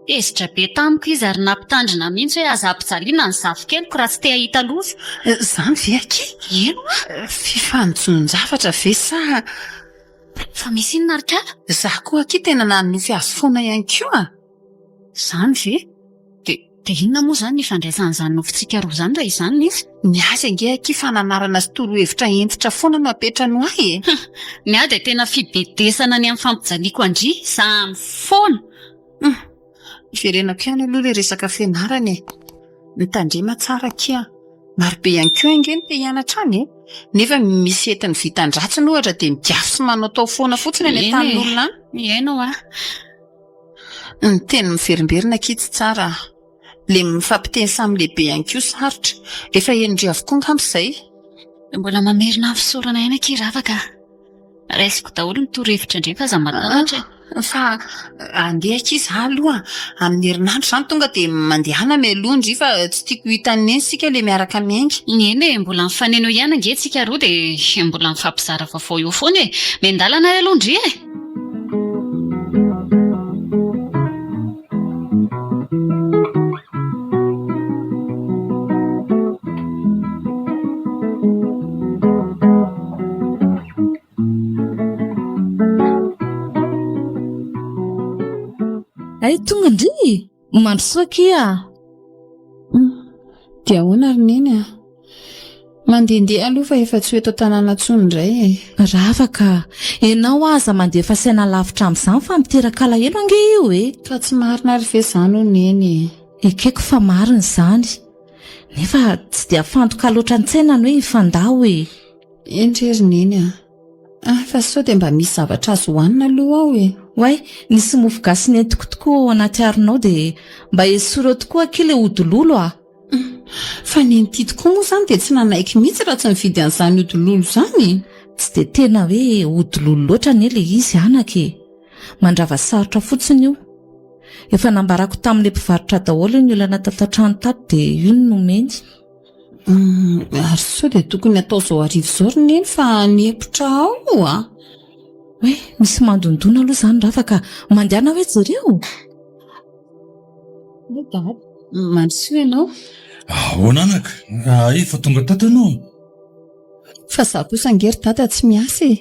Tezitra be tamiko izy ary nampitandrina mihitsy hoe aza ampijaliana ny zafikeliko raha tsy te hahita loza. Izany ve akia? Eny hoa! Fifanojoan-javatra ve sa. Fa misy inona ry kala? Za koa akia tena nanonofy azy foana ihany koa a! Izany ve? Dia. Dia inona moa izany ny ifandraisan'izany nofintsika roa izany raha izany no izy? Ny azy ange akia fananarana sy torohevitra hentitra foana no apetrany ho ahy e! Ny ahy dia tena fibedesana ny amin'ny fampijaliako an-dry izany foana! Hum! Iverenako ihany aloha ilay resaka fianarana e! Mitandrema tsara akia! Marobe ihany koa ange ny te hianatra any e! Nefa misy entin'ny vitan-dratsiny ohatra dia migafy sy manaotao foana fotsiny any an-tanin'olona any. Mihaino aho. Ny teny miverimberina akia tsy tsara a! Le mifampiteny samy lehibe ihany koa sarotra. Efa henondry avokoa angamba izay. Mbola mamerina ny fisaorana ihany akia Ravaka a! Raisiko daholo ny torohevitra indray fa aza matahotra e! Fa andeha akia za aloha amin'ny herinandro izany tonga dia mandehana mialoha ndry fa tsy tiako ho hitan'i Neny isika le miaraka miainga. Eny e, mbola mifanena eo ihany ange tsika roa dia mbola mifampizara vaovao eo foana e! Miandalana ary aloha ndry e! Hay tonga ndry! Mandrosoa akia! Dia ahoana ry Neny a? Mandehandeha aloha fa efa tsy ho eto an-tanàna intsony indray e. Ravaka, ianao aza mandefa saina lavitra amin'izany fa miteraka alahelo ange io e! Ka tsy marina ary ve izany hoy Neny e? Ekeko fa marina izany, nefa tsy dia afantoka loatra an-tsaina ny hoe hifandao e! Eny re ry Neny a! Ah, fa sao dia mba misy zavatra azo hohanina aloha ao e! Oay, nisy mofo gasy nentiko tokoa ao anaty haronao dia mba esory eo tokoa akia ilay ody lolo a! Fa nen'ity tokoa moa izany dia tsy nanaiky mihitsy raha tsy nividy an'izany ody lolo izany e! Tsy dia tena hoe ody lolo loatra anie ilay izy anaka e! Mandrava sarotra fotsiny io. Efa nambarako tamin'ilay mpivarotra daholo ny olana tato an-trano tato dia io no nomeny. Ary sao dia tokony hatao izao hariva izao ry Neny fa hanepotra ao io a! Oay, misy mandondona aloha izany Rafa ka mandehana hoe jereo! Hoy Dada, mandrosoa ianao. Ahoana anaka? Efa tonga tato ianao? Fa izaho kosa ange ry Dada tsy miasa e!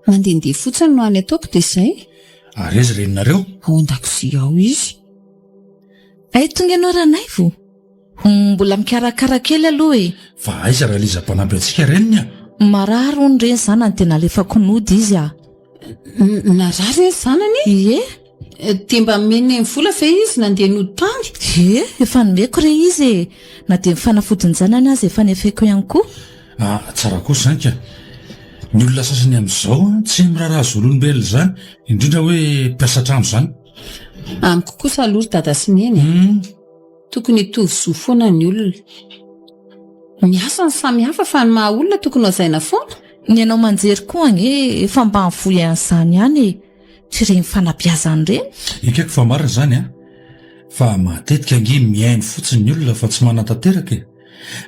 Mandehandeha fotsiny no hany ataoko dia izay. Ary aiza reninareo? Ao an-dakozia ao izy. Hay tonga ianao Ranaivo? Mbola mikarakara kely aloha e! Fa aiza Raliza mpanampy antsika reniny a? Marary hono re ny zanany dia nalefako nody izy a! Narary ve ny zanany? Ie! Dia mba nomen'i Neny vola ve izy nandeha nody tany? Ie, efa nomeko re izy e! Na dia ny fanafodin-janany aza efa nefeko ihany koa. Ah, tsara kosa izany ka! Ny olona sasany amin'izao tsy miraharaha zon'olombelona izany, indrindra hoe mpiasa trano izany. Amiko kosa aloha ry Dada sy Neny a! Tokony hitovy zo foana ny olona. Ny asa no samy hafa fa ny maha olona tokony ho hajaina foana. Ny anao manjery koa ange efa mba mivoy an'izany ihany e! Tsy ireny fanabeazana ireny. Ekeko fa marina izany an! Fa matetika ange mihaino fotsiny ny olona fa tsy manatanteraka e!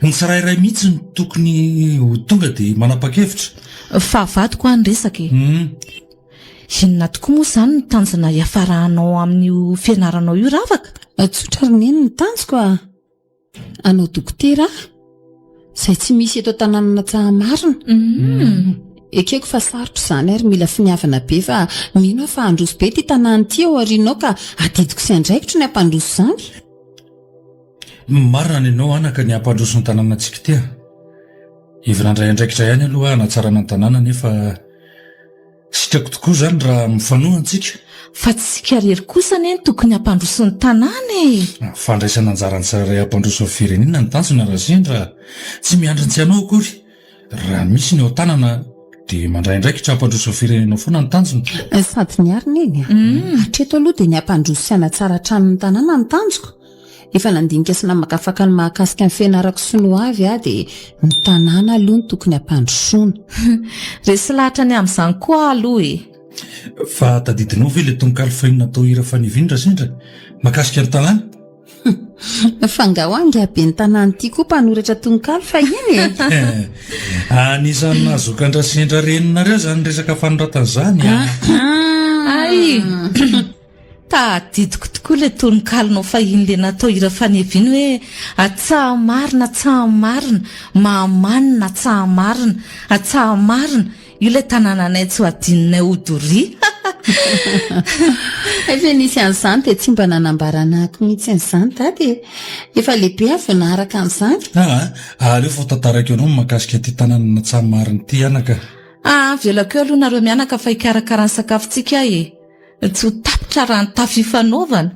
Ny tsirairay mihitsy no tokony ho tonga dia manapa-kevitra. Fa avadiko hoa ny resaka e! Inona tokoa moa izany no tanjona hiafaranao amin'io fianaranao io Ravaka? Tsotra ry Neny ny tanjoko a! Hanao dokotera aho, izay tsy misy eto an-tanànan'Antsahamarina. Ekeko fa sarotra izany ary mila finiavana be fa mino aho fa handroso be ity tanàna ity ao aoriana ao ka adidiko sy andraikitro ny hampandroso izany. Marina ny anao anaka ny hampandroso ny tanànantsika ity a! Efa nandray andraikitra ihany aloha aho hanatsarana ny tanàna nefa Sitrako tokoa izany raha mifanohana tsika. Fa tsy isika irery kosa anie no tokony hampandroso ny tanàna e! Fandraisana anjaran'ny tsirairay hampandroso ny firenena ny tanjona raha sendra tsy miandry ny tsy hanao akory. Raha misy ny ao an-tanana dia mandray andraikitra hampandroso ny firenena foana ny tanjona. Sady niarina eny a! Hatreto aloha dia ny hampandroso sy hanatsara hatrany ny tanàna no tanjoko. Efa nandinika sy namakafaka ny mahakasika ny fianarako sy ny ho avy aho dia ny tanàna aloha no tokony hampandrosoana. Resy lahatra ny amin'izany koa aho aloha e! Fa tadidinao ve ilay tononkalo fahiny natao hira Faniviny Rasendra mahakasika ny tanàna? Fa nga hoa ingahy ben'ny tanàna ity koa mpanoratra tononkalo fahiny e! Anisan'ny nahazoako an-dRasendra reninareo izany resaka fanoratana izany a! Hay! Tadidiko tokoa ilay tononkalonao fahiny ilay natao hira faneva iny hoe Atsahamarina Atsahamarina Mahamanina Atsahamarina Atsahamarina Io ilay tanànanay tsy ho adinonay ho doria. Efa nisy an'izany dia tsy mba nanambara anahako mihitsy an'izany dada e. Efa lehibe aho vao naharaka an'izany. Aa, aleo fa ho tantaraiko anao ny mahakasika ity tanànan'Antsahamarina ity anaka. Aa, avelako eo aloha nareo mianaka fa hikarakara ny sakafontsika aho e. Tsy ho tapitra raha ny tafo ifanaovana.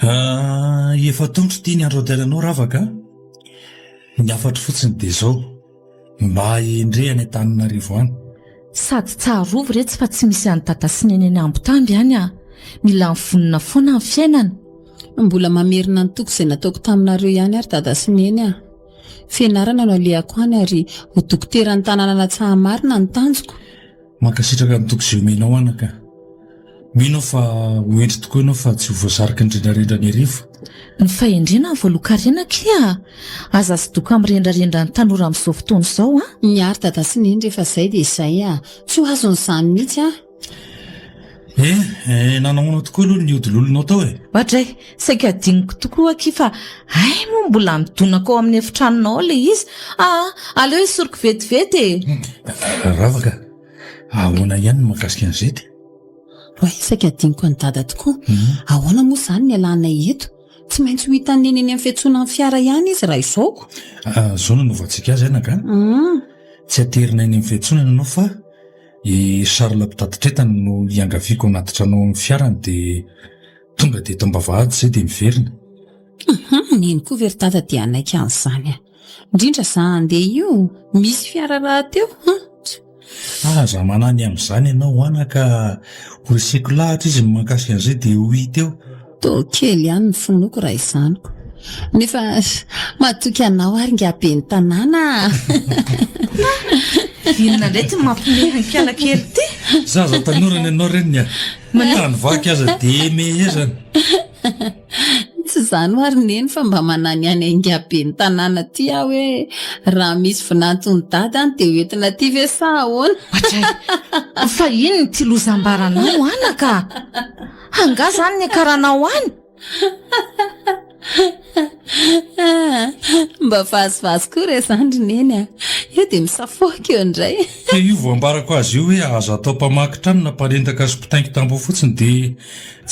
Ah, efa tongotra ity ny andro andehananao Ravaka a. Ny hafatro fotsiny dia izao, mba hendre any Antananarivo any. Sady tsarovy retsy fa tsy misy an'i Dada sy Neny any Ambotamby any a! Mila mivonona foana amin'ny fiainana. Mbola mamerina ny toky izay nataoko taminareo ihany ary Dada sy Neny a! Fianarana no alehako any ary ho dokoteran'ny tanànan'Antsahamarina no tanjoko. Mankasitraka ny toky izay omenao anaka. Mino aho fa ho hendry tokoa ianao fa tsy ho voasariky ny rendrarendran'Iarivo. Ny fahendrena no voalohan-karena akia a! Aza sodoka amin'ny rendrarendran'ny tanora amin'izao fotoana izao a! Miaro dada sy neny rehefa izay dia izay a! Tsy ho azon'izany mihitsy aho. Eh, eh, nanahoana tokoa aloha ny ody lolonao tao e? Oadray, saika adinoko tokoa akia fa hay moa mbola midonako ao amin'ny efitranonao ao ilay izy. Aa, aleo esoriko vetivety e! Ravaka, ahoana ihany ny mahakasika an'i Zety? Oay, saika adinoko an'i Dada tokoa. Ahoana moa izany ny ialanay eto? Tsy maintsy ho hitan'i Neny eny amin'ny fiantsonan'ny fiara ihany izy raha izao ko. Izao no anaovantsika azy anaka a. Tsy aterina eny amin'ny fiantsonana ianao fa i Charles mpitatitra entana no iangaviako hanatitra anao amin'ny fiarany dia tonga dia eto am-bavahady izay dia miverina. Neny koa ve ry Dada dia hanaiky an'izany a! Indrindra za handeha io, misy fiara rahateo an! Aza manahy ny amin'izany ianao anaka a! Ho reseko lahatra izy ny mahakasika an'izay dia ho hita eo. Toa kely ihany ny finoako raha izany ko. Nefa matoky anao ary ingahy ben'ny tanàna a! Inona indray ity mampihomehy an'i kely ity? Zaza tanora ny anao reniny a! Tany vaky aza dia mehezana. Tsy izany hoa ry Neny fa mba mananihany an'ingahy ben'ny tanàna aty aho hoe raha misy vinanton'i Dada any dia ho entina aty ve sa ahoana? Ohatray! Fa inona ity loza ambaranao anaka a? Angaha izany niakaranao any? Mba vazivazy koa re izany ry Neny a! Eo dia misafoaka eo indray. Ka io vao ambarako azy io hoe aza atao mpamaky trano na mpanendaka sy mpitaingi-tamboho fotsiny dia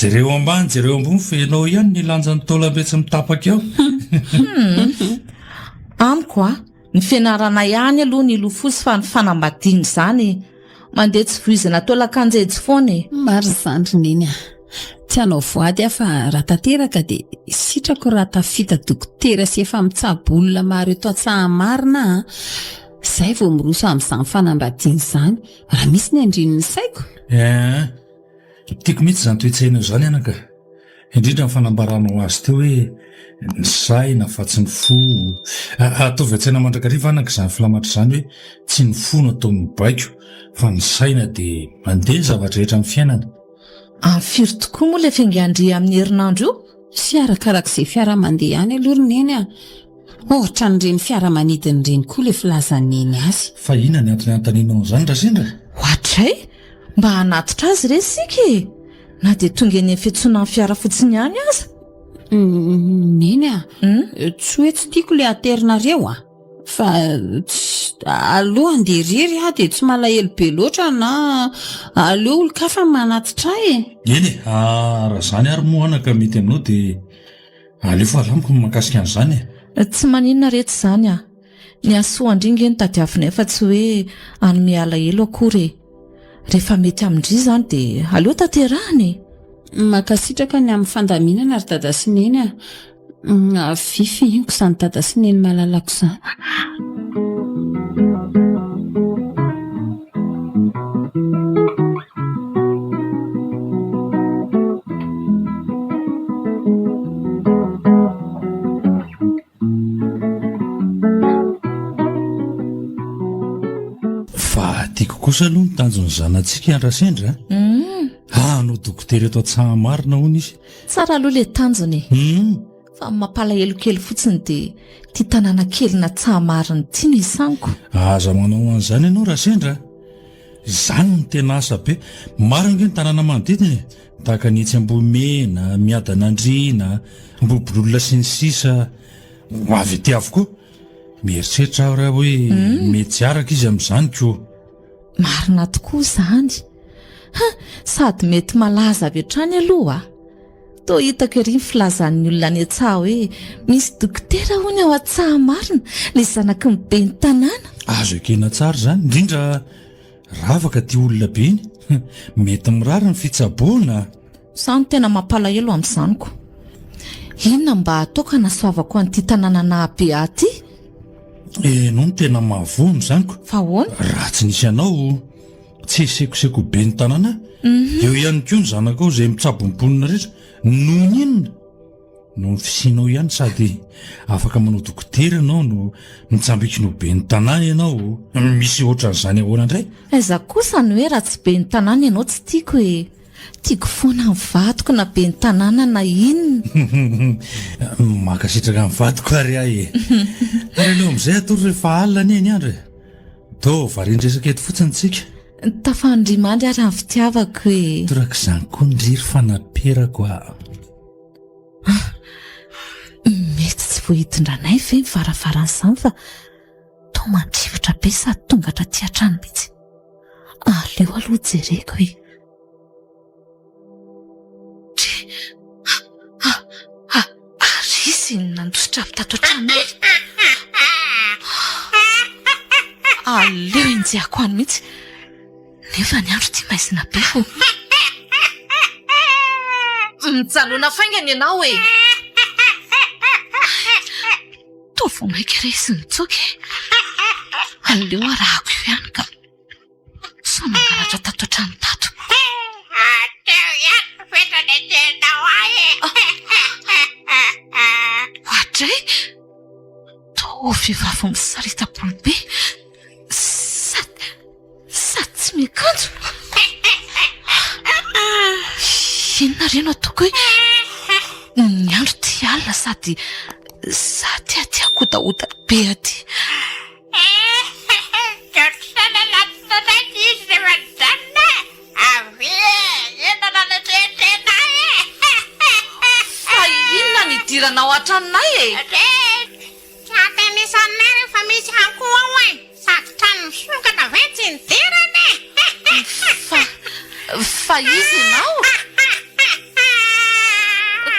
jereo ambany jereo ambony fa ianao ihany ny lanjan'ny taolam-be tsy mitapaka eo. Hum. Amiko a, ny fianarana ihany aloha ny hilofosa fa ny fanambadiana izany mandeha tsy voizina taolan-kanjejy foana e. Marina izany ry Neny a. Tsy hanao voady aho fa raha tanteraka dia sitrako raha tafita dokotera sy efa mitsabo olona maro eto Antsahamarina a. Izay vao miroso amin'izany fanambadiana izany raha misy ny andrian'ny saiko. Eeh. Tiako mihitsy izany toe-tsainao izany anaka. Indrindra ny fanambaranao azy teo hoe ny saina fa tsy ny fo. Ataovy an-tsaina mandrakariva anaka izany filamatra izany hoe tsy ny fo no atao mibaiko fa ny saina dia mandeha ny zava-drehetra amin'ny fiainana. Amin'ny firy tokoa moa ilay fiaingan-dry amin'ny herinandro io? Tsy arakarak'izay fiara mandeha ihany aloha ry Neny a! Ohatran'ireny fiaramanidina ireny koa ilay filazan'i Neny azy. Fa inona ny antony anontanianao an'izany Rasendra? Ohatray! Mba hanatitra azy re isika e! Na dia tonga eny amin'ny fiantsonan'ny fiara fotsiny ihany aza. Neny a! Tsy hoe tsy tiako ilay aterinareo a! Fa aleo handeha irery aho dia tsy malahelo be loatra na aleo olon-kafa manatitra ahy e! Eny e! Raha izany ary moa anaka mety aminao dia aleo fa alamiko ny mahakasika an'izany e! Tsy maninona retsy izany a! Ny hahasoa an-dry nge no tadiavinay fa tsy hoe hanome alahelo akory e! Rehefa mety amin-dry izany dia aleo tanterahina e! Mankasitraka ny amin'ny fandaminana ry dada sy neny a! Avia fihiniko izany dada sy neny malalako izany. Fa tiako kosa aloha ny tanjon'ny zanatsika Rasendra a. Mm. Hanao dokotera eto Antsahamarina hono izy. Tsara aloha ilay tanjona e. Mm. Fa ny mampalahelo kely fotsiny dia ity tanàna kelin'Antsahamarina ity no isaniko. Aza manao an'izany ianao Rasendra a. Izany no tena asa be. Maro ange ny tanàna manodidina e! Tahaka ny etsy Ambohimena, Miadanandriana, Ambohibololona sy ny sisa Ho avy aty avokoa. Mieritreritra aho raha hoe mety tsy araka izy amin'izany ko. Marina tokoa izany. Ha, sady mety malaza avy hatrany aloha a! Toa hitako ery ny filazan'ny olona any an-tsaha hoe misy dokotera hono ao an-tsaha marina, ilay zanaky ny ben'ny tanàna. Azo ekena tsara izany, indrindra ravaka ity olona be iny. Mety mirary ny fitsaboana. Izaho no tena mampalahelo amin'izany ko. Inona mba hataoko hanasoavako an'ity tanàna nahabe ahy ity? Ianao no tena mahavoa amin'izany ko. Fa ahoana? Raha tsy nisy anao, tsy hisekoseko be ny tanàna. Eo ihany koa ny zanakao izay mitsabo ny mponina rehetra. Noho ny inona? Noho ny fisianao ihany sady afaka manao dokotera ianao no mitsambikina ho ben'ny tanàna ianao. Misy ohatran'izany ahoana indray? Aiza kosa ny hoe raha tsy ben'ny tanàna ianao tsy tiako e! Tiako foana ny vadiko na ben'ny tanàna na inona. Mankasitraka ny vadiko ary aho e! Ary aleo amin'izay atory rehefa alina anie ny andro e! Toa varian-dresaka eto fotsiny tsika. Tafandria mandry ary ny fitiavako e! Torak'izany koa ndry ry fanaperako a! Mety tsy voahidin-dranay ve ny varavaran'izany fa toa mandrivotra be sady tonga hatraty an-trano mihitsy. Aleo aloha jereko e! Ary izy no nandositra avy tato an-trano ary. Aleo enjehako any mihitsy. Nefa ny andro ity maizina be ho. Mijanona faingana ianao e! Toa vao mainka re izy nitsoaka e! Aleo arahako eo ihany ka. Sao nangalatra tato an-trano tato. Teo ihany ny fetra nekenao ahy e! Oadray! Toa vehivavy misarita-bolo be sady sady tsy miakanjo. Inona re no ataoko hoe ny andro ity alina sady sady aty akodahoda be aty. Fa inona no idiranao an-tranonay e? Fa, fa iza ianao?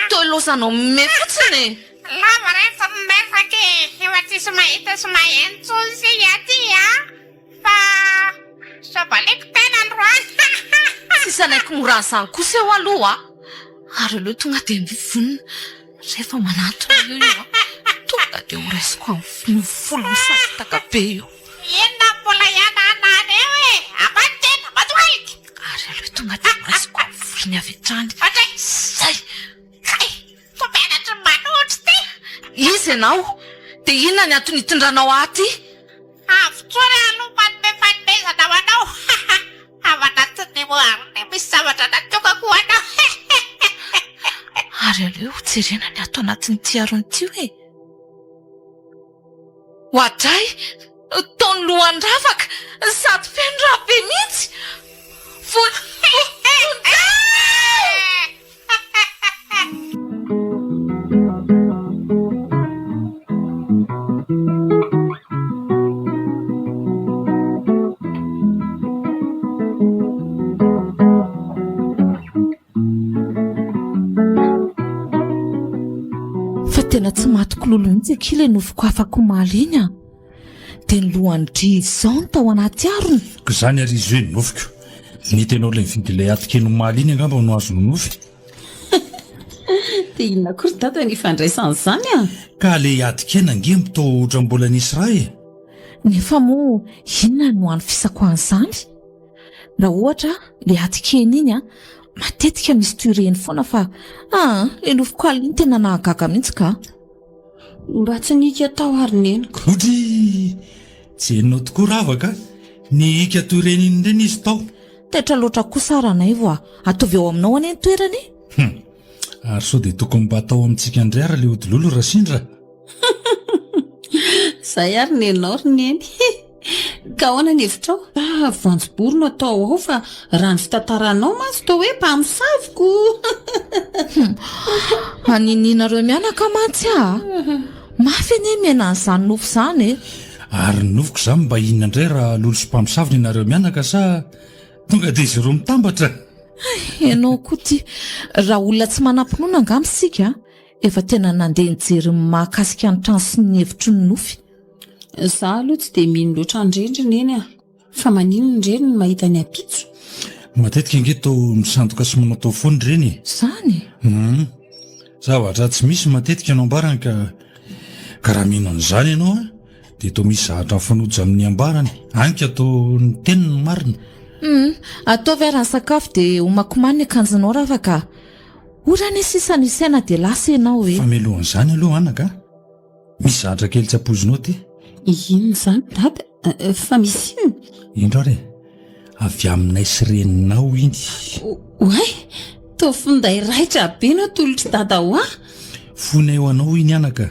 Toa ilaozanao mihomehy fotsiny e! Lava reto ny resaka e! Efa tsisy mahita sy maheno tsony isika aty a! Fa sao baliako tena androany Tsisy hanaiky mora an'izany kosa eo aloha a! Ary aleo tonga dia mivonona rehefa manantona eo io a! Tonga dia ho raisiko amin'ny volo misaritaka be io. Inona no mbola hianahanahana eo e! Ambany tena, matoalika! Ary aleo tonga dia ho raisiko amin'ny volony avy hatrany. Zay! Kay! Tompianatry ny manohitra ity! Iza ianao? Dia inona ny antony itondranao ahy aty? Avotsory aho aloha manome fanomezana ho anao! Ao anatin'ny harona misy zavatra natokako ho anao! Ary aleo hojerena ny ato anatin'ity harona ity hoe. Oadray! Toa ny lohan'i Ravaka sady feno rà be mihitsy! Fa tena tsy matiko lolo mihitsy akia ilay nofiko afaka omaly iny a! Dia ny lohan'i Dry izao no tao anaty harona. Ko izany ary izy hoe nofiko. Ny tenao ilay nividy ilay atikely omaly iny angamba no azo nonofy. Dia inona koa ry dada ny ifandraisan'izany a? Ka le atikena ange mitoa ohatra mbola nisy ra e! Nefa moa inona no hanofisako an'izany? Raha ohatra le atikena iny an, matetika misy toy ireny foana fa aa le nofiko alina iny tena nahagaga mihitsy ka. Mba tsy nihika tao ary neniko. Odryy! Tsy henonao tokoa Ravaka a! Nihika toy ireny iny ireny izy tao. Taitra loatra kosa Ranaivo a! Ataovy eo aminao anie ny toerana e! Hum! Ary sao dia tokony mba atao amintsika indray ary ilay ody lolo Rasindra? Izay ary nenao ry neny. Ka ahoana ny hevitrao? Ah, voanjobory no atao ao fa raha ny fitantaranao mantsy toa hoe mpamosavy ko! Haninianareo mianaka mantsy aho a! Mafy anie miaina an'izany nofy izany e! Ary ny nofiko izany mba inona indray raha lolo sy mpamosavy ny anareo mianaka sa tonga dia izy roa mitambatra? Hay, ianao koa ity! Raha olona tsy manam-pinoana angamba isika efa tena nandeha nijery ny mahakasika ny trano sy ny hevitry ny nofy. Za aloha tsy dia mino loatra an'ireny ry neny a! Fa maninona ireny no mahita ny ampitso? Matetika ange toa misandoka sy manaotao foana ireny e! Zany e? Hum. Zavatra tsy misy matetika no ambarany ka ka raha mino an'izany ianao an, dia toa misy zavatra mifanojo amin'ny ambarany, any ka toa ny teniny no marina. Hum. Ataovy ary ny sakafo dia homakomano ny akanjonao Ravaka a! Ora anie sisa no isaina dia lasa ianao e! Fa mialohan'izany aloha anaka a! Misy zavatra kely tsy ampoizinao aty. Inona izany dada? Fa misy inona? Indro ary e! Avy aminay sy reninao iny. Oay! Toa finday raitra be no atolotr'i dada ho ahy. Fonay ho anao iny anaka.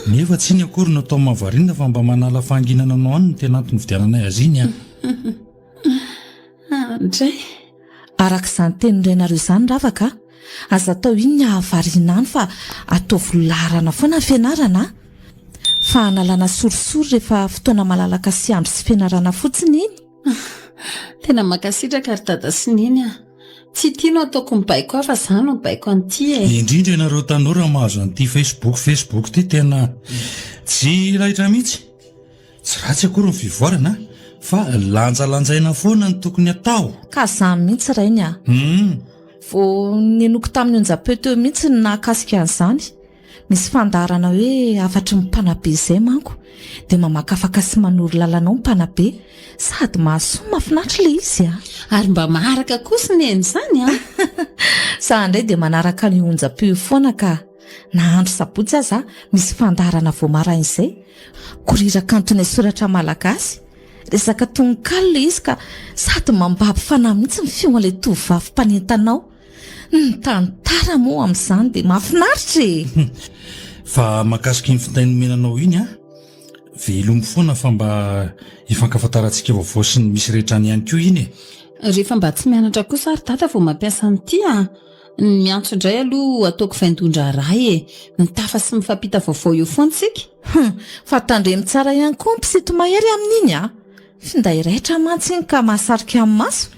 Nefa tsy iny akory no atao mahavariana fa mba manala fahanginana anao any no tena antony nividiananay azy iny an! Andray! Araka izany tenin'ny rainareo izany Ravaka a! Aza atao iny ny hahavariana any fa ataovy laharana foana ny fianarana a! Fa hanalana sorisory rehefa fotoana malalaka sy andro sy fianarana fotsiny iny. Tena mankasitraka ry dada sy neny a! Tsy ity no ataoko mibaiko ahy fa za no mibaiko an'ity e! Indrindra ianareo tanora mahazo an'ity facebook facebook ity tena tsy raitra mihitsy. Tsy ratsy akory ny fivoarana fa lanjalanjaina foana ny tokony atao. Ka zany mihitsy rainy a! Hum. Vao nenoko tamin'ny onjam-peo teo mihitsy ny nahakasika an'izany. Misy fandaharana hoe hafatry ny mpanabe izay manko. Dia mamakafaka sy manoro lalana ao ny mpanabe. Sady mahasoa no mahafinaritra ilay izy a! Ary mba maharaka kosa neny izany a! Za indray dia manaraka an'io onjam-peo io foana ka. Na andro sabotsy aza misy fandaharana vao maraina izay. Korira-kanto ny soratra malagasy. Resaka tononkalo ilay izy ka sady mambabo fanahy mihitsy ny feon'ilay tovovavy mpanentana ao. Ny tantara moa amin'izany dia mahafinaritra e! Fa mahakasika iny finday nomena anao iny an, velomy foana fa mba hifankafantarantsika vaovao sy ny misy rehetra any ihany koa iny e! Rehefa mba tsy mianatra kosa ary dada vao mampiasa an'ity an! Ny miantso indray aloha ataoko vaindohan-draharaha e! Mitafa sy mifampita vaovao eo foana isika. Hum! Fa tandremo tsara ihany koa ny mpisito-mahery amin'iny a! Finday raitra mantsy iny ka mahasarika ny maso.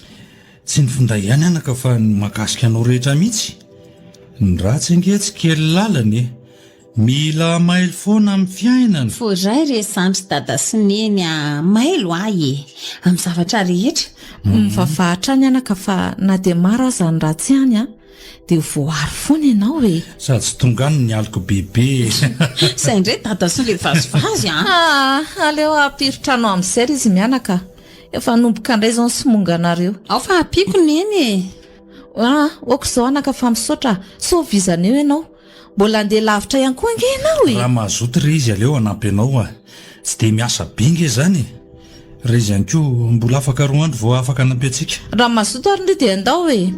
Tsy ny finday ihany anaka fa ny mahakasika anao rehetra mihitsy. Ny ratsy ange tsy kely lalana e! Mila mailo foana amin'ny fiainana. Voaray re zandry dada sy neny a! Mailo ahy e! Amin'ny zavatra rehetra. Mivavaha hatrany anaka fa na dia maro aza ny ratsy any an, dia ho voaaro foana ianao e! Sady tsy tonga any ny aliko bebe e! Zay indray dada sy le vazivazy an! Ah! Aleo hampiro trano amin'izay ry izy mianaka a! Efa hanomboka indray izao ny somonganareo. Ao fa ampiako neny e! Ah! Ok izao anaka fa misaotra, sao vizana eo ianao. Mbola handeha lavitra ihany koa ange ianao e! Raha mazoto re izy aleo hanampy anao a! Tsy dia miasa be nge zany e! Raha izy ihany koa mbola afaka roa andro vao afaka hanampy antsika. Raha mazoto ary ndry dia andao e!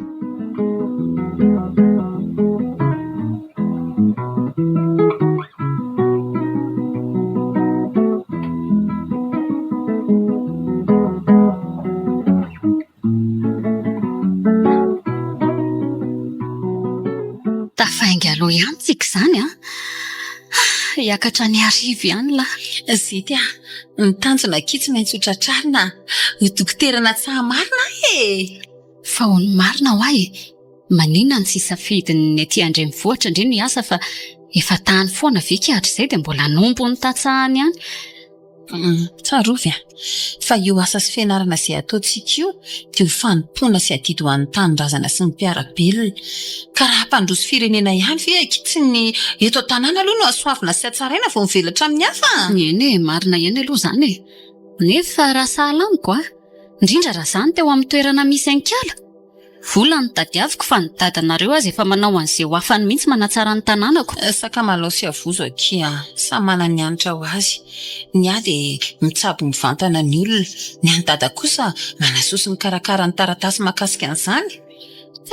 Tafainga aloha ihany tsika izany an! Hiakatra any Iarivo ihany lahy. Zety a! Ny tanjona akia tsy maintsy ho tratrarina a! Ho dokoterana tsaha marina aho e! Fa ho ny marina hoa e! Maninona no tsy hisafidy ny aty an-drenivohitra ndry no hiasa fa efa tany foana ve ki hatrizay dia mbola hanompo ny tantsaha any ihany? Tsarovy a! Fa io asa sy fianarana izay ataontsika io dia ho fanompoana sy adidy ho an'ny tanindrazana sy ny mpiara-belona. Ka raha hampandroso firenena ihany ve akia tsy ny eto an-tanàna aloha no hasoavina sy hatsaraina vao mivelatra amin'ny hafa? Eny e, marina ihany aloha izany e! Nefa raha sahala amiko a! Indrindra raha izaho no teo amin'ny toerana misy an'i Kala! Vola no tadiaviko fa ny dadanareo aza efa manao an'izay ho afany mihitsy manatsara ny tanànako. Sakamalao sy avozo akia a! Samy manana ny hanitra ho azy. Ny ahy dia mitsabo mivantana ny olona. Ny an'i dada kosa manasoa sy mikarakara ny taratasy mahakasika an'izany.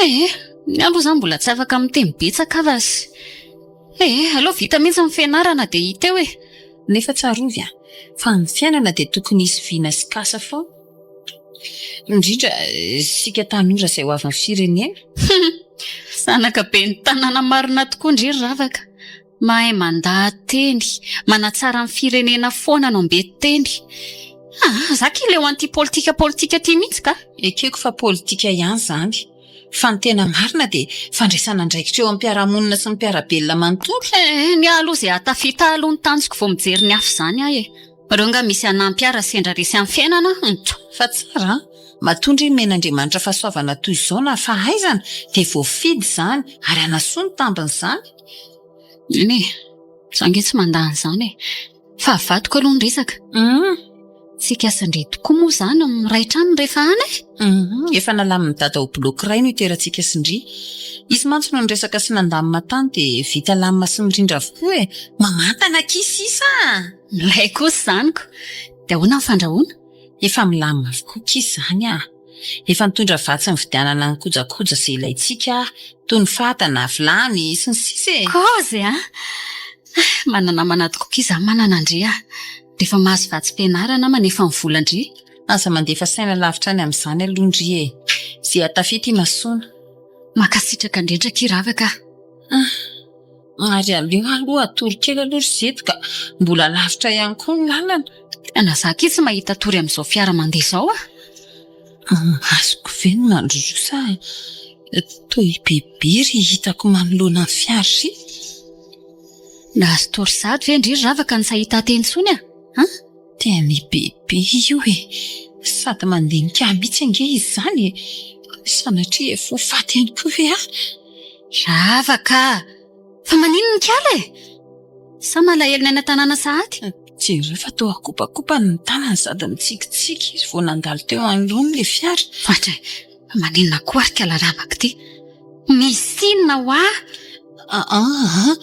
Ee, ny ahy aloha izany mbola tsy afaka miteny betsaka afa-tsy. Ee, aleo vita mihitsy ny fianarana dia hita eo e! Nefa tsarovy a! Fa ny fiainana dia tokony hisy vina sy kasa foana. Indrindra isika tanora izay ho avin'ny firenena. Hum! Zanaka ben'ny tanàna marina tokoa ndry ry Ravaka. Mahay mandaha-teny, manatsara ny firenena foana no ambetiteny. Aa, za k'ileo an'ity politika politika ty mihitsy ka! Ekeko fa politika ihany izany, fa ny tena marina dia fandraisana andraikitra eo amin'ny mpiara-monina sy ny mpiara-belona manontolo. Eh, ny ahy aloha izay hahatafita aloha ny tanjoko vao mijery ny hafa izany aho e! Reo nga misy hanampy ahy raha sendra resy amin'ny fiainana aho? Ntsoo! Fa tsara an! Matoa ndry nomen'Andriamanitra fahasoavana toy izao na fahaizana dia voafidy izany ary hanasoa ny tambin'izany. Eny e! Za nge tsy mandà an'izany e! Fa avadiko aloha ny resaka. Hum! Tsika sy ndry tokoa moa izany miray trano rehefa any e! Hum! Efa nalamin'i Dada ho bloc iray no itoerantsika sy ndry. Izy mantsy no niresaka sy nandamina tany dia vita lamina sy mirindra avokoa e! Mamantana akia sisa a! Milay kosa izany ko! Dia ahoana ny fandrahoana? Efa milamina avokoa akia izany a! Efa nitondra vatsy nividianana ny kojakoja izay ilaintsika aho, toy ny fatana, vilany, sy ny sisa e! Kozy a! Mana-namana tokoa akia izaho manana an-dry a! Rehefa mahazo vatsim-pianarana aho manefa ny volan-dry. Aza mandefa saina lavitra any amin'izany aloha ndry e! Izay hahatafita imasoana. Mankasitraka indrindra akia Ravaka a! Ary aleo aloha hatory kely aloha ry Zety ka, mbola lavitra ihany koa ny lalana. Tena za akia tsy mahita tory amin'izao fiara mandeha izao a! Azoko ve ny mandroso sa toa i Bebe ry hitako manoloana ny fiara ry? Nahazo tory sahady ve ndry ry Ravaka no tsy hahita teny intsony a? An? Tena i Bebe io e! Sady mandinika ahy mihitsy ange izy izany e! Sanatria efa ho faty ihany koa ve aho? Ravaka a! Fa maninona ikala e? Sa malahelo ny any an-tanàna sahady? Jereo fa toa akopakopany ny tanany sady mitsikitsiky izy vao nandalo teo anoloany ilay fiara. Ohatra e! Fa maninona koa ary ikala Ravaka ity? Misy inona hoa? Aa!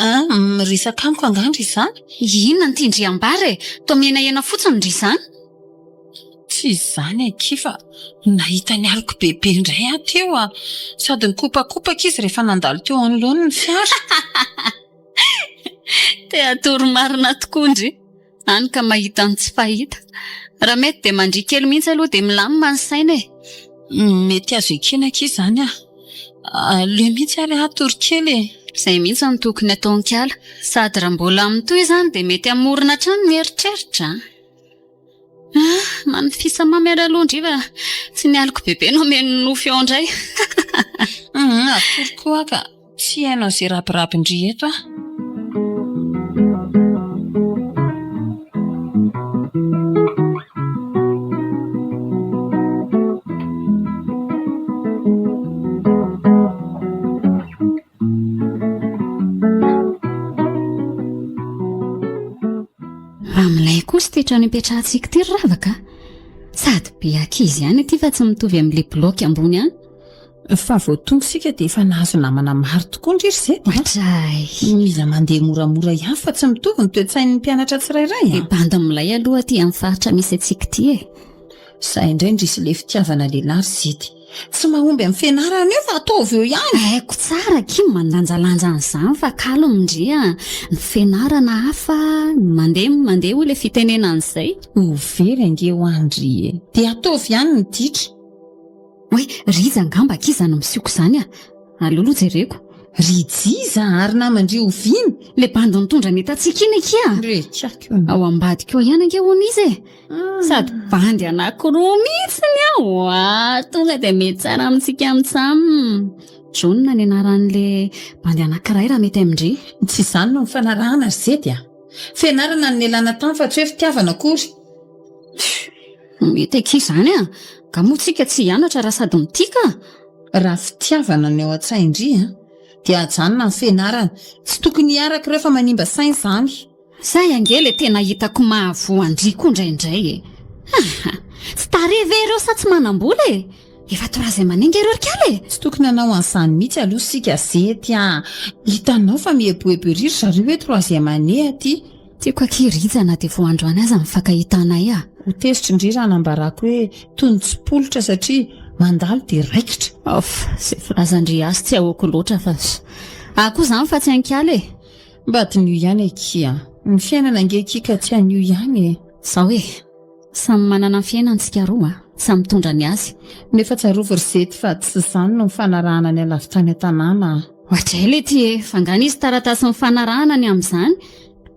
Aa! Miresaka amiko angaha ndry izany? Inona no tian-dry ambara e? Toa mihenahena fotsiny ndry izany? Tsy izany akia fa nahita ny aliko bebe indray aho teo a! Sady nikopakopaka izy rehefa nandalo teo anoloany ny fiara. Te hatory marina tokoa ndry. Any ka mahita ny tsy fahita. Raha mety dia mandria kely mihitsy aloha dia milamina ny saina e! Mety azo ekena akia izany a! Aleo mihitsy ary aho hatory kely e! Izay mihitsy no tokony ataon-kala. Sady raha mbola mitohy izany dia mety hamorona hatrany ny eritreritra a! Ah, manofisa mamy ary aloha ndry fa tsy ny aliko bebe no hameno nofy ao indray. Hum, atory koa aho ka tsy haino an'izay rabirabin-dry eto aho. Raha milay kosa ity trano ipetrahantsika ity ry Ravaka a! Sady be ankizy ihany ity fa tsy mitovy amin'ilay bloc ambony any. Fa vao tonga isika dia efa nahazo namana maro tokoa ndry ry Zety a! Ohatray! Mila mandeha moramora ihany fa tsy mitovy ny toe-tsain'ny mpianatra tsirairay a! Be bandy milay aloha aty amin'ny faritra misy antsika ity e! Zay indray ndrisy le fitiavana lehilahy ry Zety. Tsy mahomby amin'ny fianarana io fa ataovy eo ihany. Haiko tsara akia ny mandanjalanja an'izany fa calme ndry a! Ny fianarana hafa, ny mandeha mandeha hoy le fitenenana an'izay. Ho very ange ho an ndry e! Dia ataovy ihany ny ditra. Oay, Rija angamba akia izany misioka izany a! Aleo aloha jereko. Rija iza ary naman-dry oviana? Le bandy nitondra ny entantsika iny akia a! Re tsiaky hono. Ao ambadika ao ihany ange hono izy e! Sady bandy anankiroa mihitsy ny ao a! Tonga dia mety tsara amintsika mitsam. Jaona ny anaran'le bandy anankiray raha mety amin-dry. Tsy izany no nifanarahana ry Zety a! Fianarana no nialana tany fa tsy hoe fitiavana akory. Mety akia izany a! Nga moa tsika tsy hianatra raha sady mitia ka! Raha fitiavana ny ao an-tsain-dry a, dia ajanona ny fianarana. Tsy tokony hiaraka ireo fa manimba saina izany. Zay ange le tena hitako mahavoa an-dry koa indraindray e! Aha! Tsy tarehy ve ireo sa tsy manam-bola e? Efa troisième année nge ireo ry kala e! Tsy tokony hanao an'izany mihitsy aloha isika Zety a! Hitanao fa mieboebo ery ry zareo hoe troisième année aty. Tiako akia Rija na dia vao androany aza ny fankahitanay a! Ho tezitra indry raha nambarako hoe toy ny tsipolitra satria mandalo dia raikitra. Off, izay filazan-dry azy tsy ahoako loatra fa. Ahy koa izany fa tsy an-kiala e! Mba diniho ihany akia a! Ny fiainana ange akia ka tsy anio ihany e. Zao e, samy manana ny fiainany tsika roa a, samy mitondra ny azy. Nefa tsarovy ry Zety fa tsy izany no nifanarahana ny alavy tany an-tanàna a. Oadray lety e, fa nga nisy taratasy nifanarahana ny amin'izany?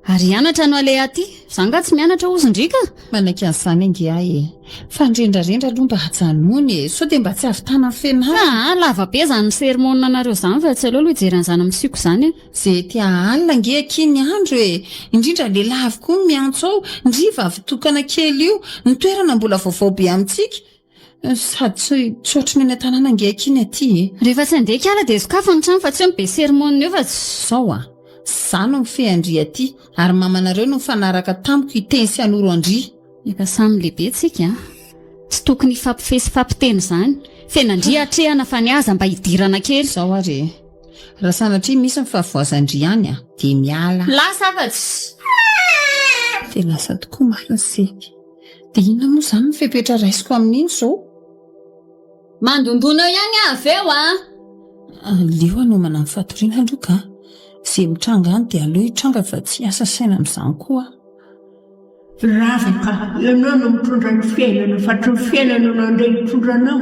Ary hianatra no aleha aty, za nga tsy mianatra hozy ndry ka! Manaiky an'izany ange aho e! Fa ny rendrarendra aloha mba ajanony e! Sao dia mba tsy hahavitana ny fianarana. Aa, lava be izany sermon nareo izany fa tsy aleo aloha hijery an'izany amin'ny izany e! Zety alina ange akia ny andro e! Indrindra lehilahy avokoa no miantso ao, ndry vavy tokana kely io, ny toerana mbola vaovao be amintsika. Sady tsy tsy ohatry ny any an-tanàna ange akia ny aty e! Rehefa tsy handeha kala dia sokafy ny trano fa tsy hoe mibe sermon eo fa tsy. Zao a! Za no mifehy an-dry aty ary mamanareo no nifanaraka tamiko hiteny sy hanoro an-dry. Efa samy lehibe tsika a! Tsy tokony hifampifehy sy hifampiteny izany. Fiainan-dry atrehana fa ny aza mba hidirana kely. Zao ary e! Raha sanatria misy ny fahavoazan-dry any a! Dia miala. Lasa aho fa tsy. Dia lasa tokoa marina Sety. Dia inona moa izany ny fepetra raisiko amin'iny izao? Mandondona eo ihany aho avy eo a! Aleo hanomana ny fatoriana aloha ka! Izay mitranga any dia aleo hitranga fa tsy hiasa saina amin'izany koa aho. Ravaka, ianao no mitondra ny fiainana fa tsy ny fiainana no andeha hitondra anao.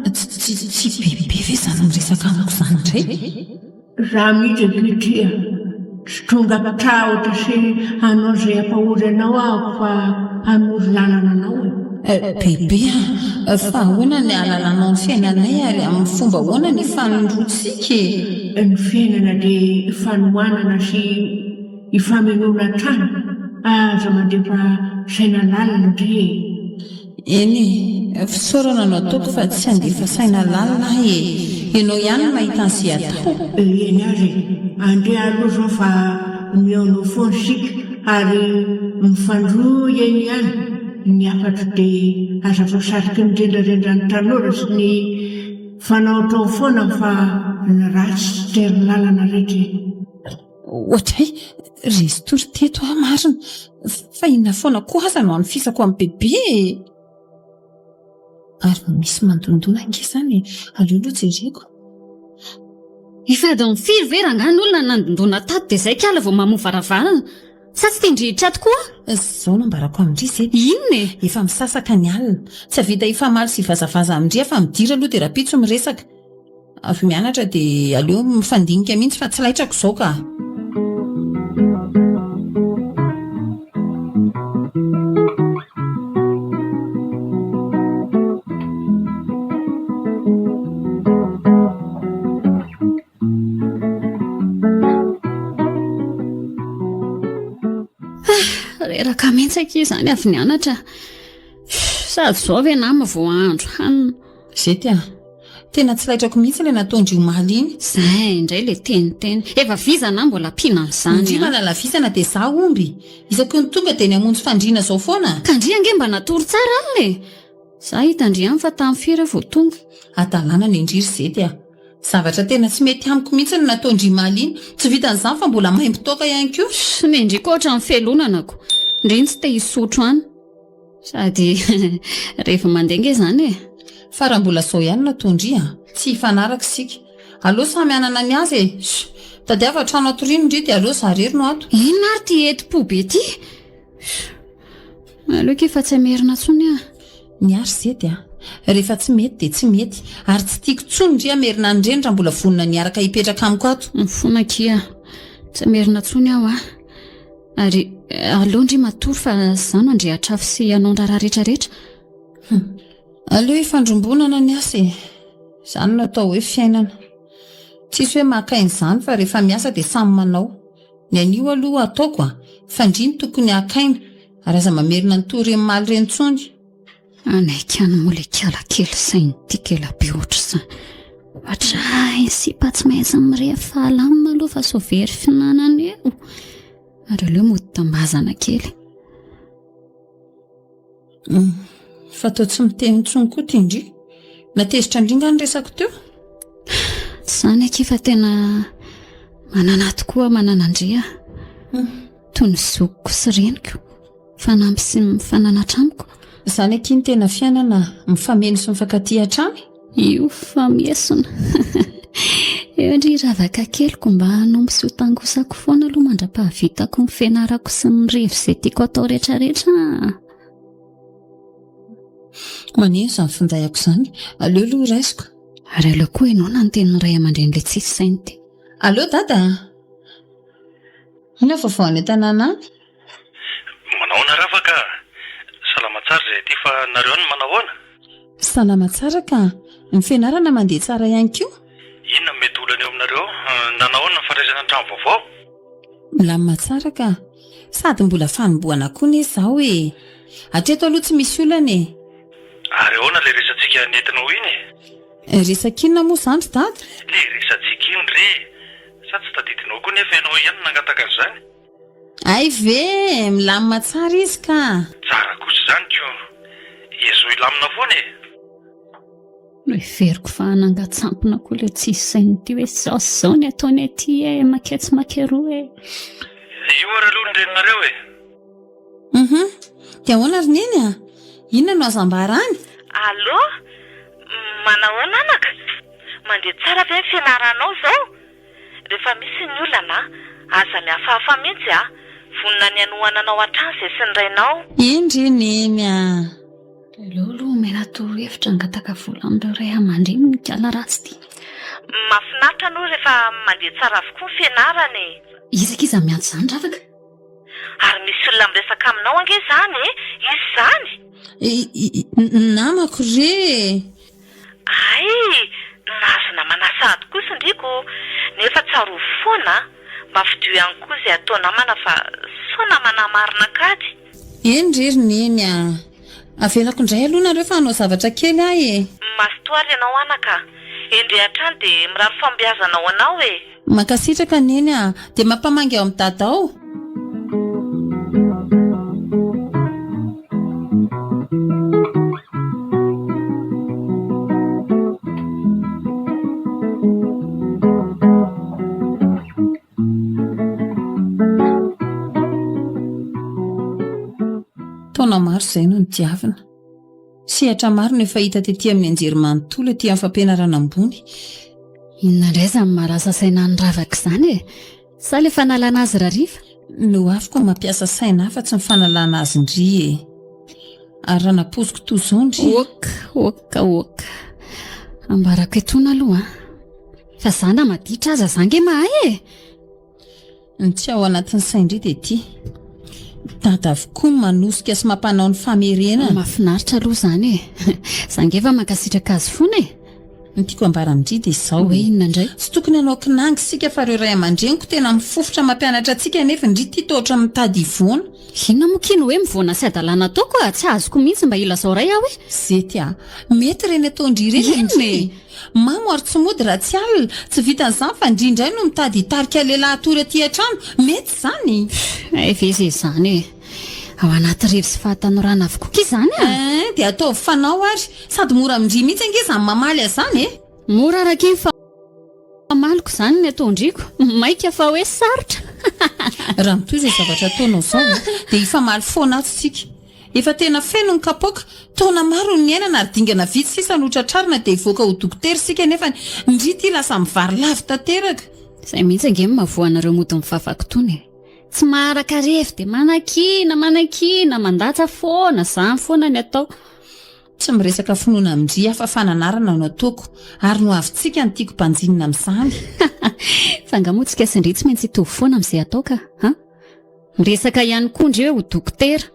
Tsy tsy bebe ve izany miresaka amiko izany indray? Raha mihitsy ankehitriny, tsy tonga hampitahotra sy hanao izay hampahory anao aho fa hanoro lalana anao e. Bebe a! Fa ahoana ny ahalalanao ny fiainanay ary amin'ny fomba ahoana ny ifanondroantsika e? Ny fiainana dia ifanohanana sy ifamenoana hatrany, aza mandefa saina lalina ndry e! Eny e, fisaorana no ataoko fa tsy handefa saina lalina aho e! Ianao ihany no mahita an'izay atao. Eny ary e, andeha aloha izao fa mihaona eo foana isika ary mifandrohy eny ihany, ny hafatro dia aza voasariky ny rendrarendran'ny tanora sy ny fanaotao foana fa ny ratsy tsy tery lalana rehetra e! Oadray, resy tory teto aho marina. Fa inona foana koa aza no hanofisako an'i Bebe e? Ary misy mandondona ange izany e. Aleo aloha jereko. Efa adiny firy ve rangahy ny olona nandondona tato dia izay kala vao mamoha varavarana? Sa tsy tendrehitra ato koa? Izao no ambarako amin-dry Zety. Inona e? Efa misasaka ny alina. Tsy havita hifamaly sy hivazavaza amin-dry aho fa midira aloha dia rahampitso miresaka. Avy mianatra dia aleo mifandinika mihitsy fa tsy laitrako izao ka. Ah, reraka mihitsy akia izany avy nianatra. Sady izao ve nama vao hahandro hanina. Zety a! Tena tsy laitrako mihitsy ilay nataon-dry omaly iny. Zay indray ilay teniteny. Efa vizana aho mbola ampiana an'izany Ndry an. malala vizana dia za omby. Isaky ny tonga dia ny hamonjy fandriana izao foana. Ka ndry ange mba natory tsara alina e! Za hitan-dry ihany fa tamin'ny firy aho vao tonga. Hadalana ny an-dry ry Zety a! Zavatra tena tsy mety amiko mihitsy ny nataon-dry omaly iny. Tsy vitan'izany fa mbola maimbo toaka ihany koa. Ny an-dry koa ohatran'ny felonana ko. Ndry tsy te hisotro any. Sady rehefa mandeha nge zany e. Fa raha mbola zao ihany no ataon-dry a! Tsy hifanaraka isika. Aleo samy hanana ny azy e! Sh! Tadiavo trano hatoriana ndry dia aleo za rery no ato. Inona ary ty hetim-po be ty? Sh! Aleo akia fa tsy hamerina intsony aho. Ny ahy ry Zety a! Rehefa tsy mety dia tsy mety, ary tsy tiako intsony ndry hamerina an'ireny raha mbola vonona ny hiaraka hipetraka amiko ato. Mifona akia, tsy hamerina intsony aho a! Ary aleo ndry matory fa za no handrehitra afo sy hanao ny raharaha rehetra rehetra. Hum. Aleo hifandrombonana ny asa e. Izany no atao hoe fiainana. Tsisy hoe maka aina izany fa rehefa miasa dia samy manao. Ny anio aloha ataoko a, fa ndry no tokony haka aina ary aza mamerina ny toa ireny maly ireny intsony. Hanaiky any moa le kiala kely sainy ity kela be ohatr'izany. Ohatray ny sipa tsy maintsy mireha fahalamina aloha fa sao very finanana eo. Ary aleo mody tambazana kely. Hmm, fa toa tsy miteny intsony koa ty ndry. Natezitra ndry nga ny resako teo? Tsy izany akia fa tena manana tokoa manana ndry ah. Hmm. Toy ny zokiko sy reniko. Fanampy sy mifananatra amiko. Izany akia ny tena fiainana, mifameno sy mifankatia hatrany. Io fa miesona. Eo ndry ravaka keliko mba hanompo sy ho tangosako foana aloha mandra-pahavitako ny fianarako sy ny revy izay tiako atao rehetrarehetra a! Maneno izany finday-ako izany. Aleo aloha raisiko. Ary aleo koa ianao nanonteny ny ray aman-drenin'ilay tsisy saina ity. Aleo dada a! Inona vaovao any an-tanàna any? Manahoana Ravaka a! Salama tsara izay aty fa nareo any manahoana? Salama tsara ka! Ny fianarana mandeha tsara ihany koa? Inona no mety olana eo aminareo ao? Nanahoana ny fandraisana ny trano vaovao? Milamina tsara ka! Sady mbola fanombohana koa anie izao e! Hatreto aloha tsy misy olana e! Ary ahoana ilay resatsika nentinao iny e? Resaka inona moa izany ry dada? Ilay resatsika iny re e! Sa tsy tadidinao koa nefa ianao ihany no nangataka an'izany? Hay ve e! Milamina tsara izy ka! Tsara kosa izany ko! Ezo hilamina foana e! Noheveriko fa hanangan-tsampona koa ilay tsisy saina ity hoe izao sy izao ny ataony aty e, maketsy makeroa e! Io ary aloha ny reninareo e! Hum dia ahoana ry neny a? Inona no azo ambara any? Allô? Manahoana anaka? Mandeha tsara ve ny fianaranao izao? Rehefa misy ny olana, aza mihafahafa mihitsy a! Vonona ny hanohana anao hatrany izay sy ny rainao. Eny re neny a! Aleo aloha omena torohevitra hangataka vola amin'ireo ray aman-dreny ny kala ratsy ity. Mahafinaritra aloha rehefa mandeha tsara avokoa ny fianarana e! Iza akia izany miantso izany Ravaka? Ary misy olona miresaka aminao ange izany e! Iza izany? Namako re e! Hay! Nahazo namana sahady kosa ndry ko! Nefa tsarovy foana a! Mba fidio ihany koa izay atao namana fa sao namana marina kady! Eny re ry Neny a! Avelako indray aloha nareo fa hanao zavatra kely aho e! Mazotoa ary ianao anaka a! Endrey hatrany dia mirary fahombiazana ho anao e! Mankasitraka Neny a! Dia mampamangy ao amin'i Dada ao! Taona maro izay no nodiavina. Sehatra maro no efa hita tety amin'ny anjerimanontolo ety amin'ny fampianarana ambony. Inona indray izany maha lasa saina an'i Ravaka izany e? Sa ilay fanalana azy rariva? Ny ho aviko mampiasa saina ahy fa tsy ny fanalana azy ndry e. Ary raha nampoiziko toy izao ndry. Ok, ok, ok. Ambarako etoana aloha an. Fa za na maditra aza za nge mahay e! Ny tsy ao anatin'ny sain-dry dia ity. Dada avokoa no manosika sy mampanao ny famerenana. Mahafinaritra aloha izany e. Za nge efa mankasitraka azy foana e. Ny tiako ambara amin-dry dia izao Hoe inona indray? Tsy tokony hanao kinanga isika fa ireo ray aman-dreniko tena mifofotra mampianatra antsika nefa ndry ity toa ohatran'ny mitady hivoana. Inona moa k'iny hoe mivoana sy hadalana ataoko a? Tsy azoko mihitsy mba ilazao ray aho e. Zety a! Mety ireny ataon-dry ireny e ndry e! Mamo ary tsy mody raha tsy alina. Tsy vitan'izany fa ndry indray no mitady hitarika lehilahy hatory aty an-trano. Mety izany? Hay ve izay izany e! Ao anaty revy sy fahatanorana avokoa k'y izany a! Eeh, dia ataovy fanao ary. Sady mora amin-dry mihitsy ange izany mamaly azy izany e! Mora araka iny famaliko izany ny ataon-driko. Maika fa hoe sarotra! Raha mitohy izao zavatra ataonao izao dia hifamaly foana ato isika. Efa tena feno ny kapoaka, taona maro no niainana ary dingana vitsy sisa no hotratrarina dia hivoaka ho dokotera isika nefa ndry ity lasa mivarilavo tanteraka. Izay mihitsy ange no mahavoa anareo mody mivavaka itony e! Tsy maharaka revy dia manakiana, manakiana, mandatsa foana, izany foana ny atao. Tsy miresaka finoana amin-dry aho fa fananarana no ataoko ary ny hoavintsika no tiako banjinina amin'izany. Fa angaha moa tsika sy ndry tsy maintsy hitovy foana amin'izay atao ka, an? Miresaka ihany koa ndry hoe ho dokotera.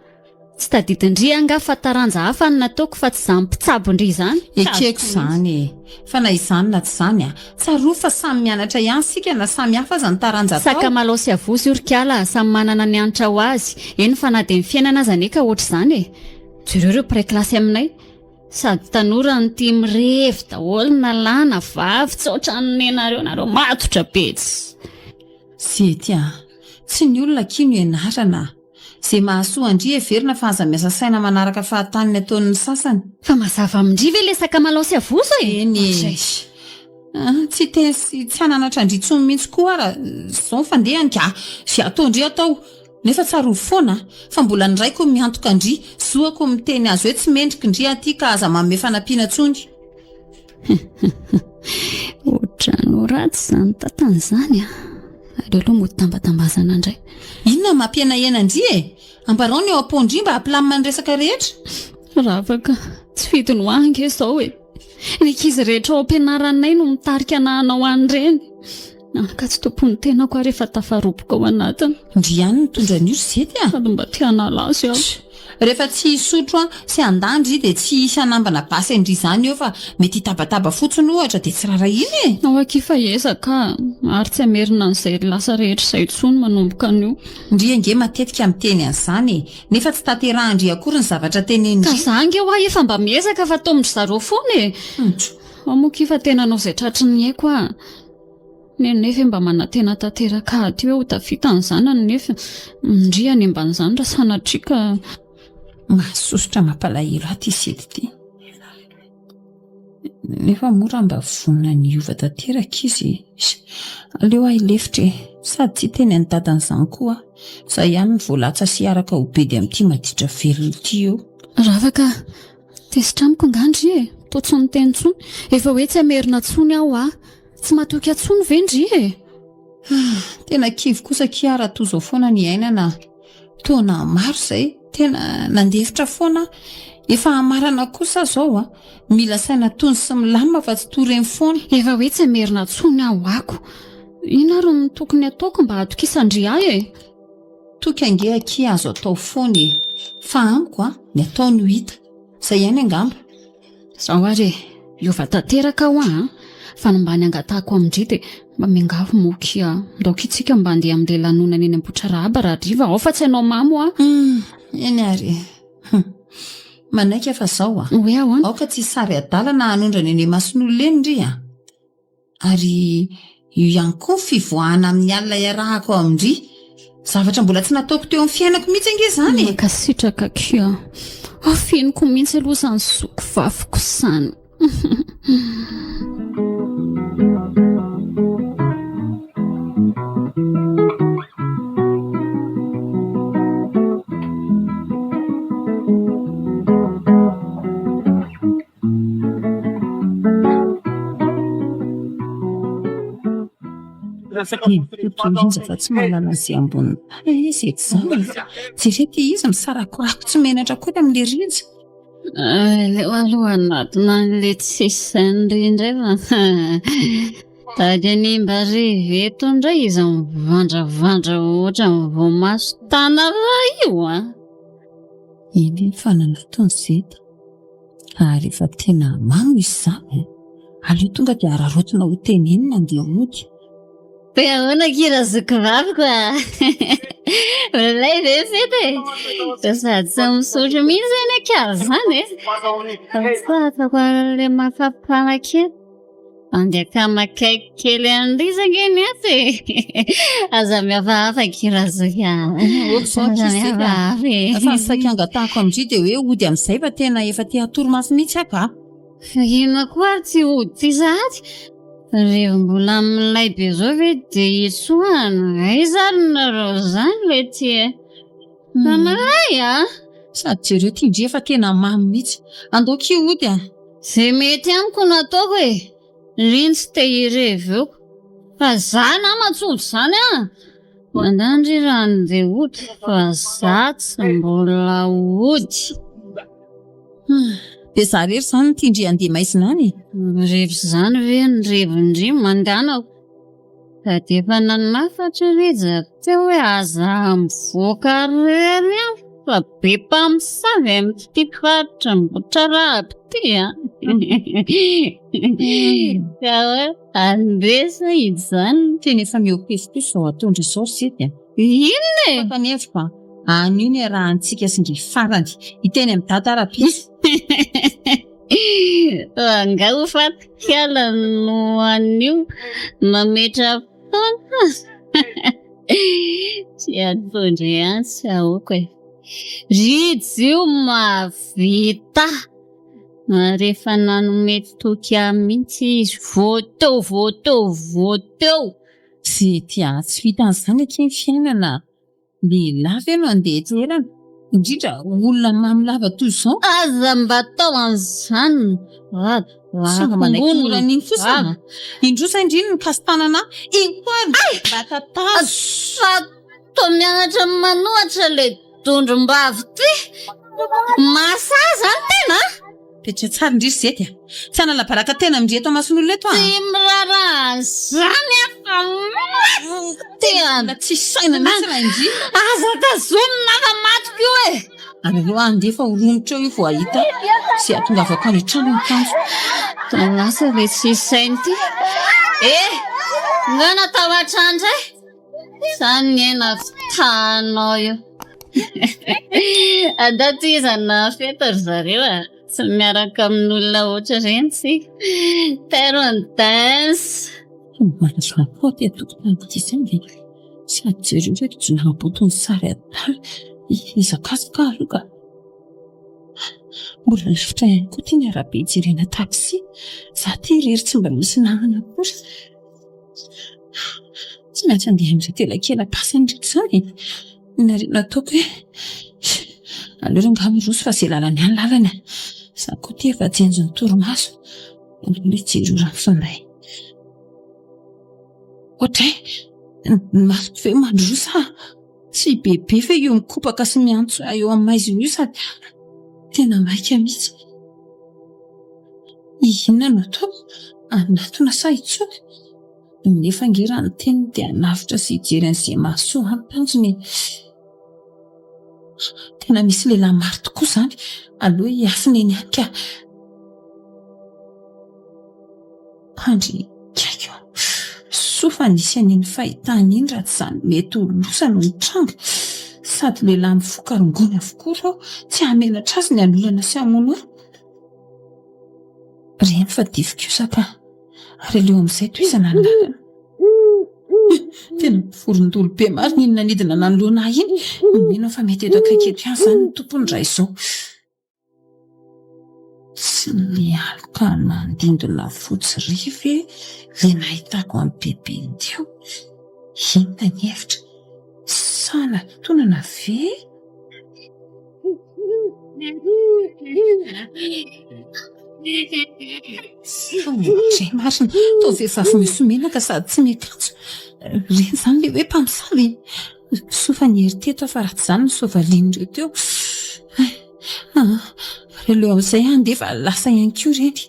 Tsy tadidin-dry angaha fa taranja hafa no nataoko fa tsy izany mpitsabo ndry izany. Ekeko izany e! Fa na izany na tsy izany a! Tsarovy fa samy mianatra ihany isika na samy hafa aza ny taranja atao. Sakamalao sy avoza io ry kala a! Samy manana ny hanitra ho azy. Eny fa na dia ny fiainana aza anie ka ohatr'izany e! Jereo ireo mpiray kilasy aminay. Sady tanora no tia mirevy daholo na lahy na vavy, tsy ohatran'ny nenareo, nareo matotra be tsy. Zety a! Tsy ny olona akia no ianarana a! Ze mahasoa an-dry heverina fa aza miasa saina manaraka fahatany ny ataon'ny sasany. Fa mazava amin-dry ve le sakamalao sy avozo e? Eny e! Tsy hiteny sy tsy hananatra an-dry intsony mihitsy koa aho raha zao ny fandehany ka! Ze ataon-dry atao! Nefa tsarovy foana fa mbola ny raiko no miantoka an-dry, zoako ny miteny azy hoe tsy mendrika ndry aty ka aza manome fanampiana intsony. Ohatran'ny hoe. Ratsy izany tatany izany a! Aleo aloha mody tambatambazana indray. Inona no mampihenahena an-dry e? Ambarao ny ao am-pon-dry mba hampilamina ny resaka rehetra. Ravaka, tsy fidiny ho ahy ange izao e! Ny ankizy rehetra ao am-pianaranay no mitarika anà hanao an'ireny. Hany ka tsy tompon'ny tenako aho rehefa tafaroboka ao anatiny. Ndry ihany nitondra an'io ry Zety a! Sady mba te hanala azy aho. Rehefa tsy hisotro an sy handà ndry dia tsy hisy hanambana basy an-dry izany eo fa mety hitabataba fotsiny ohatra dia tsy rarahiana e! Ao akia fa hiezaka ary tsy hamerina an'izay lasa rehetra izay intsony manomboka anio. Ndry ange matetika miteny an'izany e! Nefa tsy tanterahan-dry akory ny zavatra tenenin-dry. Ka za ange hoa efa mba miezaka fa ataon-dry zareo foana e! Ao moa akia fa tena hanao izay tratry ny aiko aho. Neny nefa mba manantena tanteraka aty hoe ho tafita ny zanany nefa ndry hanimba an'izany raha sanatria ka. Mahasosotra mampalahelo ahy ity sety ity. Nefa moa raha mba vonona ny hiova tanteraka izy, aleo aho hilefitra e! Sady tsy hiteny an'i dadany izany koa aho. Izaho ihany no voalatsa sy hiaraka ho bedy amin'ity maditra velona ity eo. Ravaka, tezitra amiko angaha ndry e? Toa tsy niteny intsony. Efa hoe tsy hamerina intsony aho ah! Tsy matoky ahy tsony ve ndry e? Tena kivy kosa akia raha toa izao foana ny iainana. Taona maro izay, tena nandefitra foana aho. Efa hamarana kosa aho izao a. Mila saina tony sy milamina fa tsy toa ireny foana. Efa hoe tsy hamerina tsony aho ako. Inona ary no tokony hataoko mba hahatokisan-dry ahy e? Toky ange akia azo atao foana e. Fa amiko a, ny atao no hita. Izay ihany angamba. Zao ary e, hiova tanteraka aho an! Fa ny mba ny angatahako amin-dry dia mba miangavy moa kia, ndao kia tsika mba handeha amin'ilay lanonana eny Ambohitrarahaba rahariva, ao fa tsy hanao mamo aho. Hum, eny ary e. Hum. Manaiky aho fa zao a. Hoe ahoana? Aoka tsy hisary adalana hanondrana eny imason'olona eny ndry a. Ary io ihany koa ny fivoahana amin'ny alina iarahako amin-dry. Zavatra mbola tsy nataoko teo amin'ny fiainako mihitsy ange izany e! Mankasitraka akia. Afiniko mihitsy aloha izany zoky vaviko izany. Totoindra fa tsy mahalala izay ambonin'ny tany izy eto izany e. Jereo ity izy misarakorako tsy menatra akory amin'ilay rija. Aleo aloha hanatona an'ilay tsisy sain'ry indray fa tady hanimba revy eto indray izy mivandravandra ohatran'ny voamaso tanalahy io an! Eny eny fa nanatona Zeta. Ary efa tena mamo izy izany e! Aleo tonga dia araraotina ho tenenina andeha hody. Hoe ahoana akia razoky vaviko a! Milay ve ny fety e? Fa sady tsy misotro mihitsy anie akia izany e! Fa ataoko an'ilay mafapana kely. Andeha akama akaiky kely an'i Liza ange ny ato e! Aza mihafahafa akia Razoky a! Aza mihafahafa e! Fa ny saika angatahako amin-dry dia hoe hody amin'izay fa tena efa te hatory mafy mihitsy aho ka! Fa inona koa ary tsy hody ity sahady? Revo mbola milay be zao ve dia hitsoahana? Aiza ary nareo izany lety e? Fa milay a! Sady jereo ity ndry efa tena mamy mihitsy. Andao akia hody a! Ze mety amiko no ataoko e! Reny tsy te hirevy eo. Fa za nama tsy hody zany an! Mandany ry raha andeha hody fa za tsy mbola hody. Dia za rery zany no tian-dry handeha maizina any e? Mirevy zany ve ny revin-dry manganako? Sady efa nanafatra Rija teo hoe aza mivoaka irery any fa be mpamosavy amin'ity faritra Ambohitrarahaba ity an! Ka hoe andeha sa hijanona? Tena efa mihoa-pefy kosa izao ataon-dry izao ry Sety a! Inona e? Fa ny hevitro an, anio no iarahantsika sy ndry farany, hiteny amin'i Dada rahampitso. Angaha ho faty kiala no anio mametra-potoana? Tsy atondro ihany tsy ahoako e. Rijo io mahavita ary efa nanome toky ahy mihitsy izy vao teo vao teo vao teo. Zety a, tsy vitan'izany akia ny fiainana. Lehilahy ve no handeha eto erana? Indrindra olona mamy lava toy izao? Aza mba atao an'izany rado. Sao manaiky mora an'iny fotsiny. Indroa zay ndry no nikasi-tanana ahy. Iny koa ary mba tatazo. Fa toa mianatra manohatra ilay dondrom-bavy ity. Mahasahy izany tena a! Petra tsara ndry ry Zety a! Tsy hanala baraka tena amin-dry eto amason'olona eto aho. Tsy miraharaha an'izany aho fa maty te Tena tsisy saina mihitsy raha indry. Aza tazomina fa matiko io e! Aleo handeha fa ho romotra eo io vao hahita izay hahatongavako any an-trano ny tanjoko. Toa lasa ilay tsisy saina ity. Eh! Nga natao hatrany indray? Izany ny aina fitahanao io. Andao tohizana fety ry zareo a! Tsy miaraka amin'olona ohatr'ireny tsika. Tairo ny dance. Manana kaoty an-tokotany ity saingy sady jereo ireto jiolahimboto ny sary adala hihazakazaka aloha ka. Mbola lavitra ihany koa ity ny arabe hijerena taxi. Za ity irery tsy mba misy namana akory. Tsy maintsy handeha amin'ireto elakela-pasana ireto izany e. Inona re no ataoko e? Aleo rangahy miroso fa izay lalana ihany lalana e. Za koa ity efa jenjin'ny torimaso. Aleo hijery io rano-finday. Ohatray, ny masoko ve mandroso sa tsy bebe ve io mikopaka sy miantso ahy eo amin'ny maizina io sady tena maika mihitsy. Inona no ataoko? Hanatona sa hitsoaka? Nefa ange raha ny teniny dia hanavotra sy hijery an'izay mahasoa ahy ny tanjony e! Tena misy lehilahy maro tokoa izany, aleo hiafina eny ihany ka. Andry kaiky ô! Soa fa nisy an'iny fahitana iny raha tsy izany mety ho loza no nitranga. Sady lehilahy mifoka rongony avokoa ireo, tsy hahamenatra azy ny hanolana sy hamono ahy. Reny fa dify kosa ka! Ary aleo amin'izay tohizana ny lalana. Tena vorondolo be marina iny nanidina nanoloana ahy iny. Mino aho fa mety eto akaiky eto ihany izany ny tompony raha izao. Tsy nialoka nandindona fotsy ry ve ilay nahitako an'i Bebe iny teo? Inona ny hevitra? Sa natonana ve? Ohatray marina, toa vehivavy misy menaka sady tsy miakanjo. Ireny izany ilay hoe mpamosavy e! Soa fa niery teto aho fa raha tsy izany nosoavalian'ireo teo. Ary aleo amin'izay aho handeha fa lasa ihany koa ireny.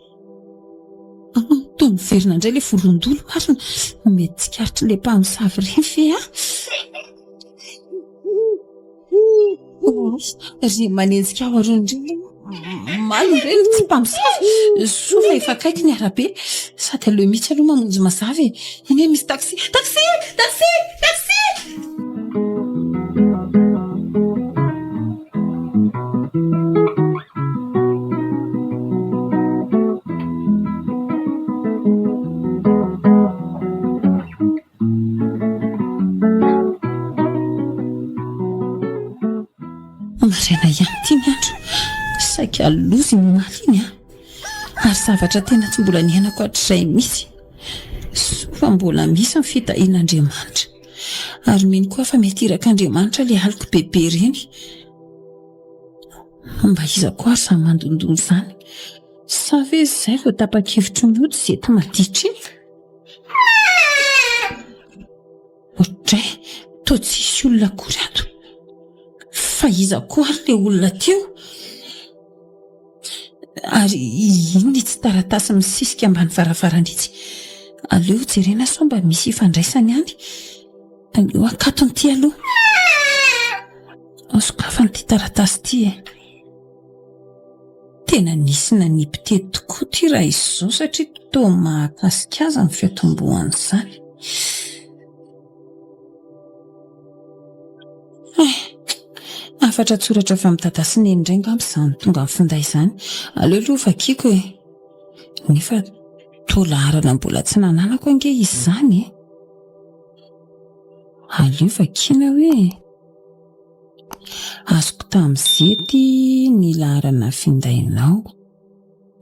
Toa miverina indray ilay volon-dolo marina. Mety tsikaritr'ilay mpamosavy ireny ve aho? Ry manenjika aho arony ry malina ireny tsy mpamosavy. Soa fa efa akaiky ny arabe. Sady aleo mihitsy aloha mamonjy mazava e. Iny hoe misy taxi. Taxi! Taxi! Taxi! Maraina ihany ity ny andro. Saika loza iny omaly iny an. Ary zavatra tena tsy mbola niainako hatrizay mihitsy. Soa fa mbola misy ny fitahian'Andriamanitra. Ary mino koa aho fa mety irak'Andriamanitra ilay aliko bebe ireny. Mba iza koa ary izany mandondona izany? Sa ve izay vao tapa-kevitry ny hody izay maditra iny? Ohatray, toa tsisy olona akory ato. Fa iza koa ary ilay olona teo? Ary inona itsy taratasy misisika ambany varavarana itsy? Aleo jerena sao mba misy ifandraisany any. Aleo akatony ity aloha. Sokafana ity taratasy ity e. Tena nisy nanipy teto tokoa ity raha izao satria toa mahakasika azy ny fiatombohan'izany. Eh, hafatra an-tsoratra avy amin'i Dada sy Neny indray angamba izany tonga amin'ny finday izany. Aleo aloha vakiako e. Nefa toa laharana mbola tsy nananako ange izy izany e. Aleo vakiana hoe. Azoko tamin'ny zety ny laharana findainao.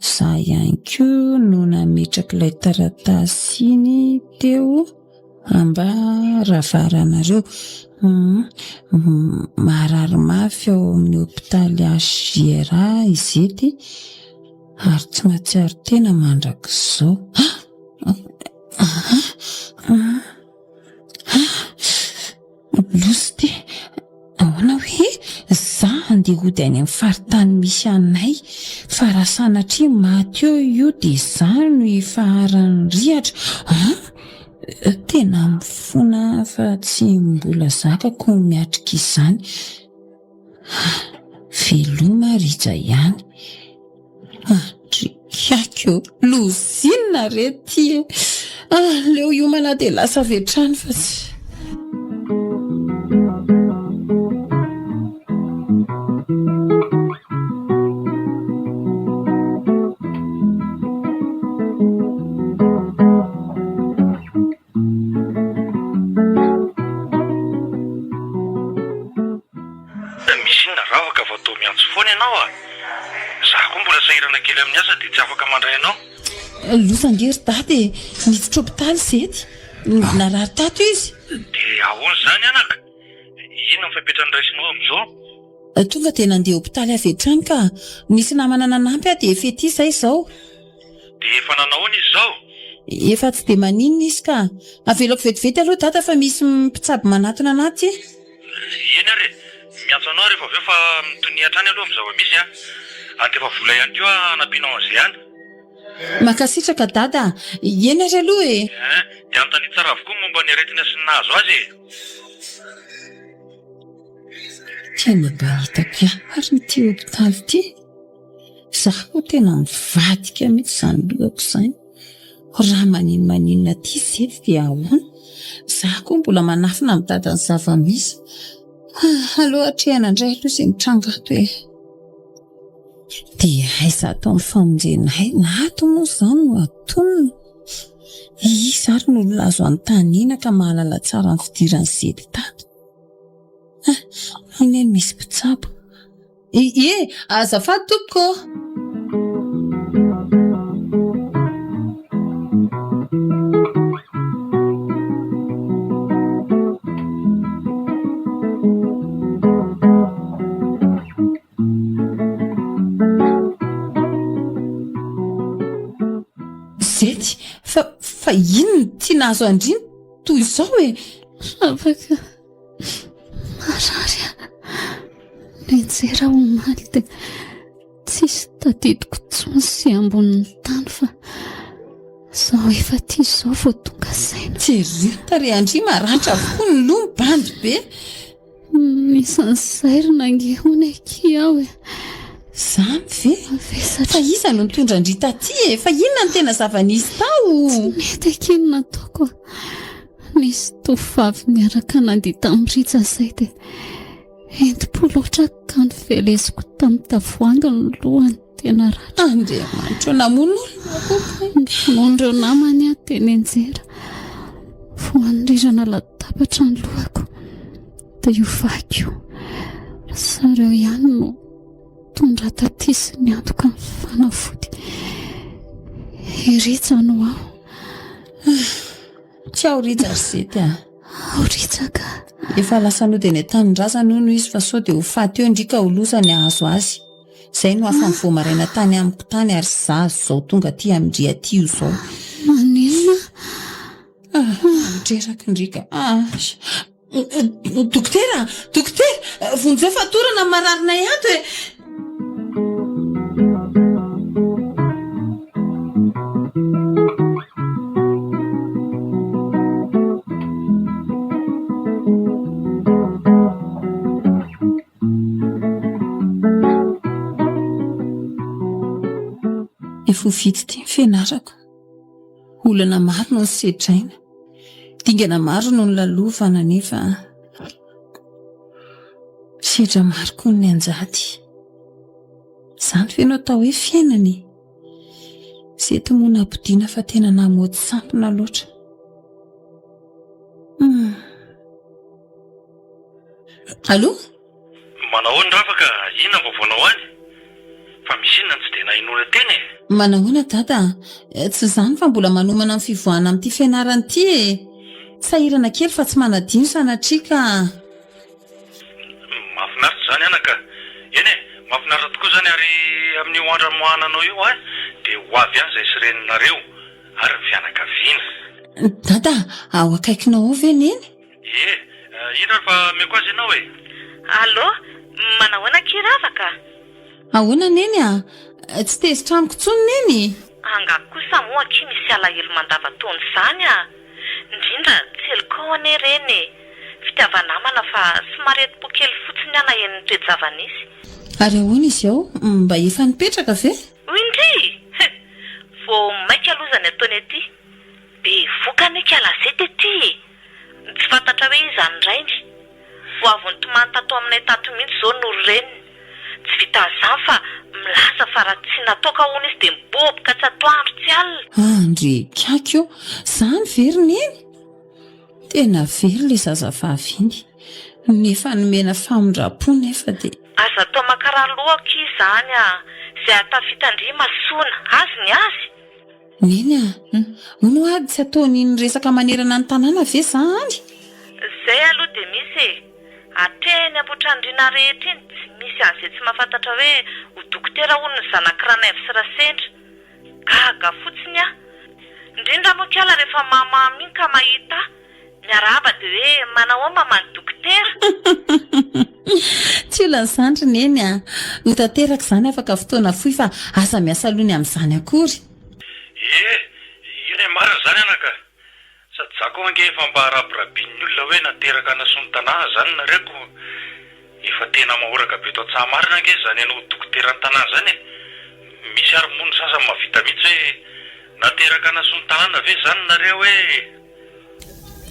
Za ihany koa no nametraka ilay taratasy iny teo ambaravaranareo. Marary mafy ao amin'ny hopitaly HJRA i Zety. Ary tsy mahatsiaro tena mandrak'izao. Loza ity! Ahoana hoe? Za handeha hody any amin'ny faritany misy anay fa raha sanatria maty eo io dia za no hifaharan'ny rihatra an! Tena mifona aho fa tsy mbola zakako ny miatrika izany. Veloma Rija ihany. Andriako ô! Loza inona re ity e! Aleo hiomana dia lasa avy hatrany fa tsy. Misy inona ravaka fa toa miantso foana ianao a! Za koa mbola sahirana kely amin'ny asa dia tsy afaka mandray anao. Loza ange ry dada e! Niditra hopitaly Zety. Narary tato izy. Dia ahoana izany anaka? Inona ny fepetra noraisinao amin'izao? Tonga dia nandeha hopitaly avy hatrany ka. Nisy namana nanampy aho dia efa ety izay izao. Dia efa nanahoana izy izao? Efa tsy dia maninona izy ka. Avelako vetivety aloha dada fa misy mpitsabo manatona anah aty. Eny ary e! Miantso anao aho rehefa avy eo fa mitonia hatrany aloha amin'ny zava-misy a! Handefa vola ihany koa aho hanampianao an'izay any. Mankasitraka dada a! Eny ary aloha e! Ein! Dia anontanio tsara avokoa ny momba ny aretina sy ny nahazo azy e! Tena mba hitako ihany ary ity hopitaly ity. Za koa tena mivadika mihitsy izany lohako izany. Raha maninomaninona aty Zety dia ahoana? Za koa mbola manafina amin'i Dada ny zava-misy. Aleo atrehina indray aloha izay mitranga ato e. Dia aiza ato amin'ny famonjena aina ato moa izany no atonina? Iza ary no olona azo anontaniana ka mahalala tsara ny fidiran'i Zety tato? Ah, iny anie misy mpitsabo. Ie, azafady tompoko ô! Zety, fa fa inona ity nahazo an-dry toy izao e? Afaka. Marary aho. Nianjera aho omaly dia tsisy tadidiko intsony sy ambonin'ny tany fa izao efa aty izao vao tonga saina. Jereo tarehin-dry maratra avokoa ny loha mibandy be. Nisy nisairina ange hono akia aho e. Izany ve? Fa iza no nitondra an-dry taty e? Fa inona no tena zava-nisy tao? Tsy mety akia ny nataoko. Nisy tovovavy niaraka nandihy tamin'i Rija izay dia entim-po loatra ka noveleziko tamin'ny tavoahangy ny lohany dia naratra. Andriamanitra ô, namono olona koa kay. Novonoin'ireo namany aho dia nianjera. Voan'ny latabatra ny lohako dia io vaky io. Ry zareo ihany no nitondra taty sy niantoka ny fanafody. I Rija no aho. Tsy ao Rija ry Zety a. Ao Rija ka. Efa lasa nody any an-tanindrazana hono izy fa sao dia ho faty eo ndry ka ho loza ny hahazo azy. Izay no hafa nivoha maraina tany amiko tany ary za izao tonga aty amin-dry aty io izao. Maninona? Ah, reraka ndry ka. Ah. Dokotera! Dokotera! Vonjeo fatorana ny mararinay ato e! Efa ho vita ity ny fianarako. Olana maro no nosedraina. Dingana maro no nolalovana nefa sedra maro koa no nianjady. Izany ve no atao hoe fiainana e? Zety moa nampodiana fa tena namoty sampona loatra. Hum. Allô? Manahoana Ravaka, inona ny vaovaonao any? Fa misy inona no tsy dia nahenoana teny e? Manahoana Dada a! Tsy izany fa mbola manomana ny fivoahana amin'ity fianarana ity e! Sahirana kely fa tsy manadino sanatria ka! Mahafinaritra izany anaka! Eny e! Mahafinaritra tokoa izany ary amin'io andro hamoahana anao io an! Dia ho avy any izahay sy reninareo ary ny fianakaviana. Dada, ao akaikinao ao ve Neny? Ie, indro ary fa ameko azy ianao e! Allô, manahoana akia Ravaka? Ahoana Neny a? Tsy tezitra amiko intsony Neny? Angaha kosa moa akia misy alahelo mandavan-taona izany a! Indrindra tsy helikao anie ireny e! Fitiava-namana fa somary entim-po kely fotsiny aho naheno ny toe-java-nisy. Ary ahoana izy ao? Mba efa nipetraka ve? Hoy ndry! He! Vao maika loza ny ataony aty. Bevoka anie kialazety aty e! Tsy fantatra hoe iza ny rainy. Vao avy nitomany tato aminay tato mihitsy izao Noro reniny. Tsy vitan'izany fa milaza fa raha tsy natoaka hono izy dia miboboka tsy atoandro tsy alina. Andry kaky ô! Zany ve ry Neny? Tena very ilay zazavavy iny. Nefa nomena famindram-po nefa dia. Aza atao mankarary loha akia izany a! Izay hahatafita an-dry Masona, azy ny azy! Neny a! Hono hoa tsy ataon'iny resaka manerana ny tanàna ve za any? Zay aloha dia misy e! Hatreny ampotrandriana rehetra iny tsy misy an'izay tsy mahafantatra hoe ho dokotera hono ny zanak'i Ranaivo sy Rasendra. Gaga fotsiny aho. Indrindra moa kiala rehefa mahamamo iny ka mahita ahy. Miarahaba dia hoe manahoa maman'i dokotera? Tsy olana izany ry Neny a! Ho tanteraka izany afaka fotoana fohy fa aza miasa loha ny amin'izany akory. Ie, iny marina izany anaka. Sady za koa ange efa mba rabirabian'ny olona hoe nateraka hanasoa ny tanàna izany nareo ko efa tena mahoraka be eto Antsahamarina ange izany ianao ho dokoteran'ny tanàna izany e! Misy ary moa ny sasany mahavita mihitsy hoe nateraka hanasoa ny tanàna ve izany nareo e!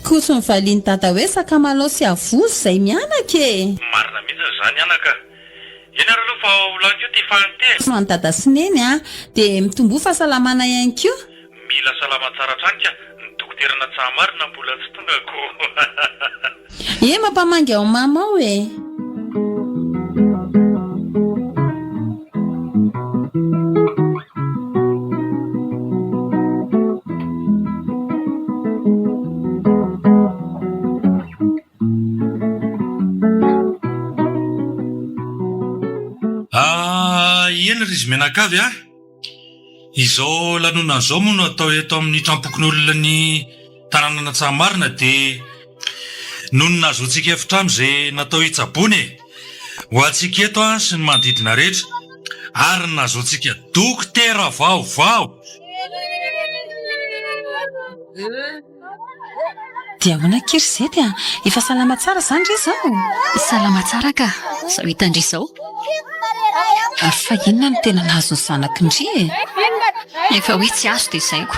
Koa tsy novalian'i Dada hoe sakamalao sy avozo izay mianaka e! Marina mihitsy izany anaka. Eny ary aloha fa ho lany koa ity fahiny ity e! Ho an'i Dada sy Neny a! Dia mitomboa fahasalamana ihany koa. Mila salama tsara hatrany ka! Ny dokoterana Tsahamarina mbola tsy tonga ko! Ye mampamangy ao mama ao e! Ah, eny ry izy mianakavy ah! Izao lanonana izao moa no atao eto amin'ny trampokonolona ny tanànan'Antsahamarina dia noho ny nahazoantsika efitrano izay natao hitsaboana e! Ho antsika eto an sy ny manodidina rehetra ary ny nahazoantsika dokotera vaovao! Dia ahoana akia ry Zety a? Efa salama tsara izany re izao? Salama tsara ka! Izao hitan-dry izao. Ary fa inona no tena nahazo ny zanak'i ndry e? Efa hoe tsy azo dia izay ko.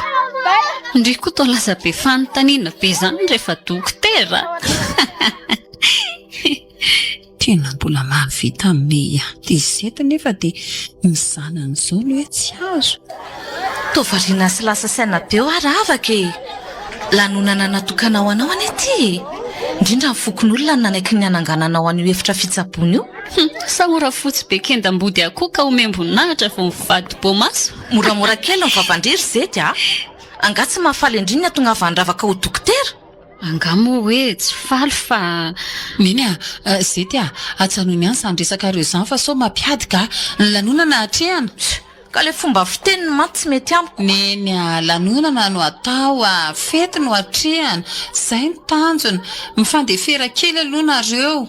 Ndry koa toa lasa be fanontaniana be izany rehefa dokotera. Tena mbola mahavita me ihany Zety nefa dia ny zanany izao no hoe tsy azo. Toa variana sy lasa saina be hoa Ravaka e! Lanonana natokana ho anao anie ity e! Indrindra ny fokonolona no nanaiky ny hanangananao an'io efitra fitsaboana io. Hum, sa ho rafotsy be kendam-body akoho ka omem-boninahitra vao mivadi-boamaso? Moramora kely ny vavan-dry ry Zety a! Angaha tsy mahafaly an-dry ny hatongavan'i Ravaka ho dokotera? Angaha moa hoe tsy faly fa. Neny a! Zety a! Ajanony ihany izany resakareo izany fa sao mampiady ka! Ny lanonana atrehana. Ka le fomba fiteniny mantsy tsy mety amiko. Neny a! Lanonana no atao a! Fety no atrehana! Izay no tanjona! Mifandefera kely aloha nareo.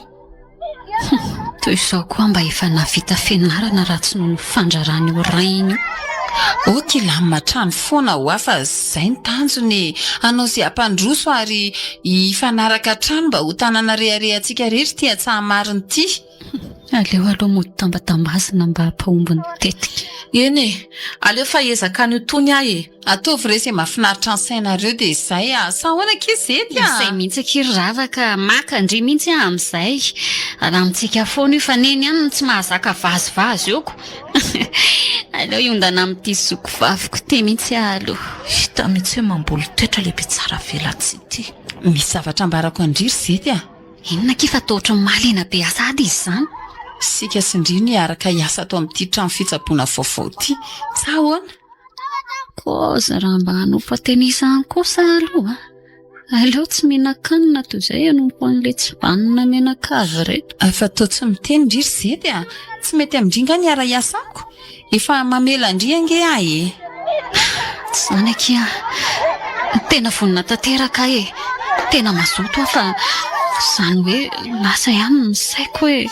Toy izao koa mba efa nahavita fianarana raha tsy noho ny fandraran'io rainy io. Ok hilamina hatrany foana hoa fa zay ny tanjona e! Hanao ze hampandroso ary hifanaraka hatrany mba ho tanàna reharehantsika rery ity Antsahamarina ity. Aleo aloha mody tambatambazina mba hampahomby ny tetika. Eny e! Aleo fa hiezaka an'io tony aho e! Ataovy re izay mahafinaritra ny sainareo dia izay a! Sa ahoana akia Zety a? Izay mihitsy akia ry Ravaka, maka an-dry mihitsy aho amin'izay. Alamintsika foana io fa neny ihany no tsy mahazaka vazivazy eo ko. Aleo hiondana amin'ity zoko vaviko ity mihitsy aho aloha. Hita mihitsy hoe mamboly toetra ilay mpitsara velatsihy ity. Misy zavatra ambarako an-dry ry Zety a! Inona akia fa toa ohatran'ny mahaliana be ahy sahady izy izany? Isika sy ndry no hiaraka hiasa ato amin'ity trano fitsaboana vaovao ity. Sa ahoana? Kôza raha mba hanompo an-teny izany kosa aloha. Aleo tsy mihinan-kanina toy izay hanompo an'ilay tsy vanona mianakavy ireto. Fa toa tsy miteny ndry ry Zety a! Tsy mety amin-dry nga ny hiara-hiasa amiko? Efa mamela an-dry ange aho e! Tsy izany akia a! Tena vonona tanteraka aho e! Tena mazoto aho fa izany hoe lasa ihany ny saiko hoe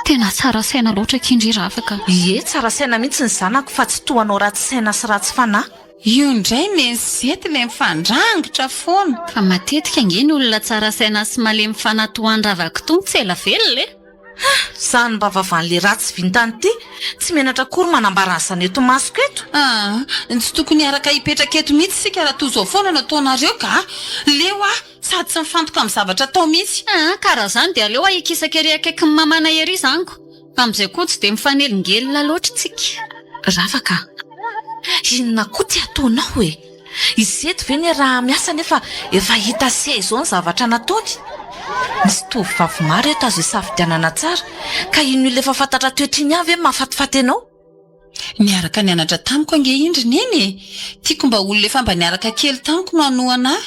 tena tsara saina loatra akia ndry Ravaka. Ie, tsara saina mihitsy ny zanako fa tsy toa anao ratsy saina sy ratsy fanahy. Io indray neny Zety le mifandrangitra foana. Fa matetika ange ny olona tsara saina sy malemy fanahy toa an-dRavaka itony tsy ela velona e! Ha! Zany mba vavan'le ratsy vintany ity, tsy menatra akory manambara an'izany eto masoko eto. Ah! Tsy tokony hiaraka hipetraka eto mihitsy isika raha toa izao foana no ataonareo ka! Leo aho, sady tsy mifantoka amin'ny zavatra atao mihitsy. Ah! Ka raha izany dia aleo aho hikisaka ery akaikin'ny mamanay ery izany ko! Amin'izay koa tsy dia mifanelingelina loatra tsika. Ravaka a! Inona koa ty ataonao e? Izy eto ve niaraha-miasa nefa efa hita sy hay izao ny zavatra nataony? Misy tovovavy maro eto azo isafidianana tsara ka iny olona efa fantatra toetra iny ihany ve no mahafatifaty anao? Niaraka nianatra tamiko ange iny ry Neny e! Tiako mba olona efa mba niaraka kely tamiko no hanohana ahy.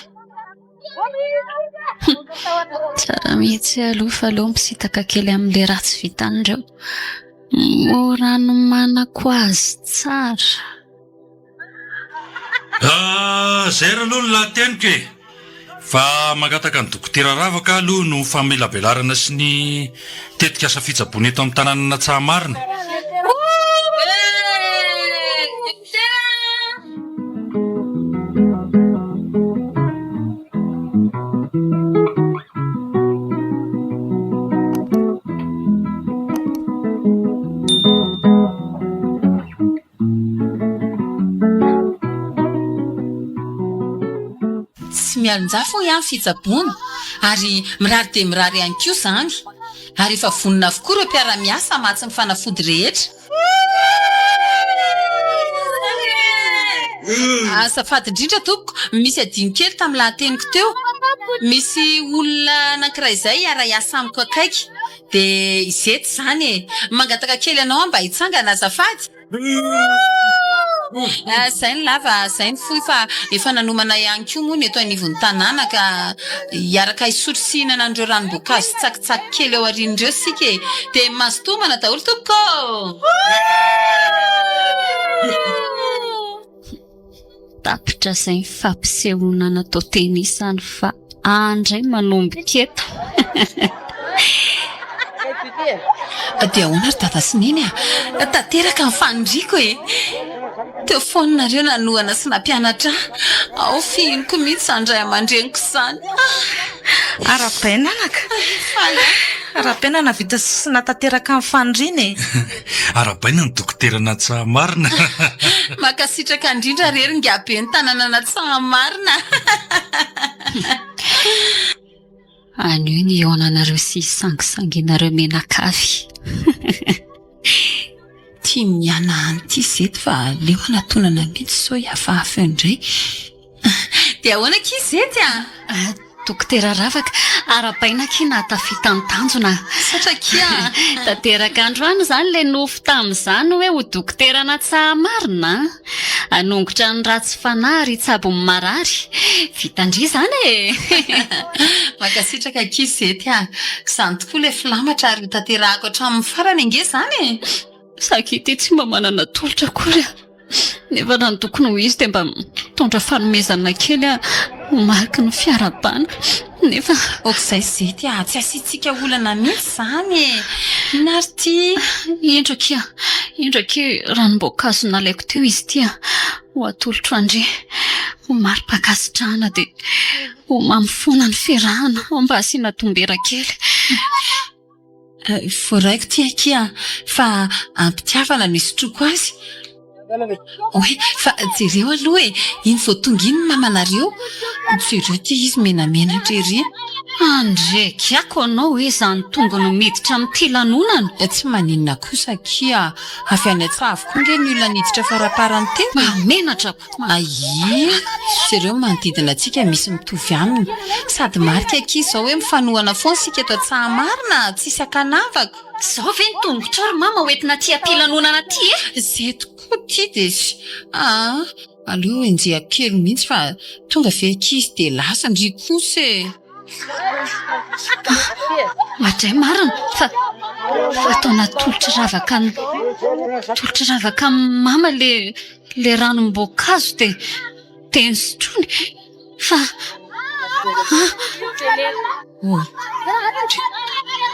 Tsara mihitsy aloha fa aleo misintaka kely amin'ilay ratsy vitan'ireo. Mora anomanako azy tsara. Ah, zay ary aloha ny lahateniko e! Fa mangataka ny Dokotera Ravaka aloha no famelabelarana sy ny tetikasa fitsaboana eto amin'ny tanànan'Antsahamarina. Tsy mialonjafy hoy aho ny fitsaboana ary mirary dia mirary ihany koa izany. Ary efa vonona avokoa ireo mpiara-miasa hamatsy ny fanafody rehetra. Azafady indrindra tompoko, misy adino kely tamin'ny lahateniko teo. Misy olona anankiray izay hiara-hiasa amiko akaiky. Dia i Zety izany e. Mangataka kely anao aho mba hitsangana azafady. Izay ny lava, izay ny fohy fa efa nanomana ihany koa moa ny eto anivon'ny tanàna ka hiaraka hisotro sy hihinana an'ireo ranom-boankazo sy tsakitsaky kely ao aoriana ireo isika e! Dia mazotoa homana daholo tompoko ô! Tapitra izay ny fampisehoana natao teny isany fa andray manomboka eto. Dia ahoana ry dada sy neny a? Tanteraka ny faniriako e! Teo foana nareo nanohana sy nampianatra ahy. Ao fihiniko mihitsy izany ray aman-dreniko izany. Arahabaina anaka. Faly aho. Arahabaina nahavita sy nahatanteraka ny faniriana e. Arahabaina ny dokoteran'Antsahamarina. Mankasitraka indrindra re ry Ingahibe ny tanànan'Antsahamarina. Anio ny hihaonanareo sy hisangisanginareo mianakavy. Tia mihanahana ity Zety fa aleo hanatonana mihitsy sao hihafahafa eo indray. Dia ahoana akia Zety a? Dokotera Ravaka, arahabaina akia nahatafita ny tanjona. Misaotra akia. Tanteraka androany izany ilay nofy tamin'izany hoe ho dokotera an'Antsahamarina an! Hanongotra ny ratsy fanahy ary hitsabo ny marary. Vitan-dry izany e! Mankasitraka akia Zety a! Izany tokoa ilay filamatra ary hotanterahako hatramin'ny farany ange izany e! Za akia ity tsy mba manana tolotra akory a! Nefa raha ny tokony ho izy dia mba mitondra fanomezana kely aho ho mariky ny fiarahabana. Nefa. Aok'izay Zety a! Tsy asiantsika olana mihitsy izany e! Inona ary ity? Indro akia, indro akia ranom-boankazo nalaiko teo izy ity a! Ho atolotro an-dry ho mari-pankasitrahana dia ho mamy foana ny fiarahana, mba asiana dombera kely. Voaraiko ity akia fa am-pitiavana no isotroako azy. Oay, fa jereo aloha e! Iny vao tonga iny ny mamanareo. Jereo ity izy menamenatra ery. Andrekiako anao hoe izany tongony miditra amin'ity lanonana. Tsy maninona kosa akia, avy any an-tsaha avokoa nge ny olona niditra faraparany teo e. Mahamenatra ko. Aia, jereo ny manodidina antsika misy mitovy aminy. Sady marika akia izao hoe mifanohana foana isika eto an-tsaha marina, tsisy ankanavaka. Izao ve ny tongotrao ry mama hoentina aty am-pilanonana aty e? Izay tokoa ity dia aa aleo enjehako kely mihitsy fa tonga ve ankizy dia lasa ndry kosa e! Oadray marina fa fa atao natolotry ravaka ny tolotry ravaka amin'ny mama le le ranom-boankazo dia dia nosotroiny fa ah. Oh.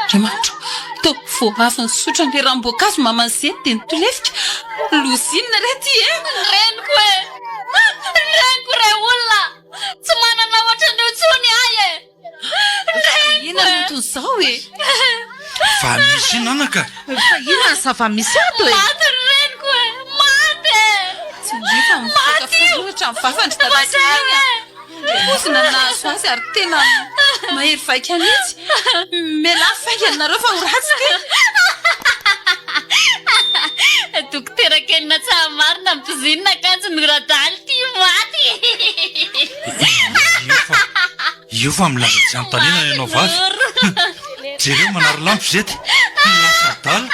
Andriamanitra, toa vao avy nisotro an'ilay ranom-boankazo maman'i Zeny dia nitolefika. Loza inona re ity e? Ny reniko e! Ny reniko re olona! Tsy manana ohatran'io intsony ahy e! Reniko e! Inona no anton'izao e? Fa misy inona anaka? Fa inona ny zava-misy ato e? Maty ny reniko e! Maty e! Tsy ndry fa mivoaka fororatra ny vavan-dry dada sy neny a! Pozina no nahazo azy ary tena mahery vaika mihitsy. Mialà faingana nareo fa ho ratsy ity. Dokotera kely Natsahamarina mipozinina akanjo noradaly ity maty. Io fa io fa milaza tsy anontaniana ianao vavy. Jereo manary lampy zety. Lasa adala.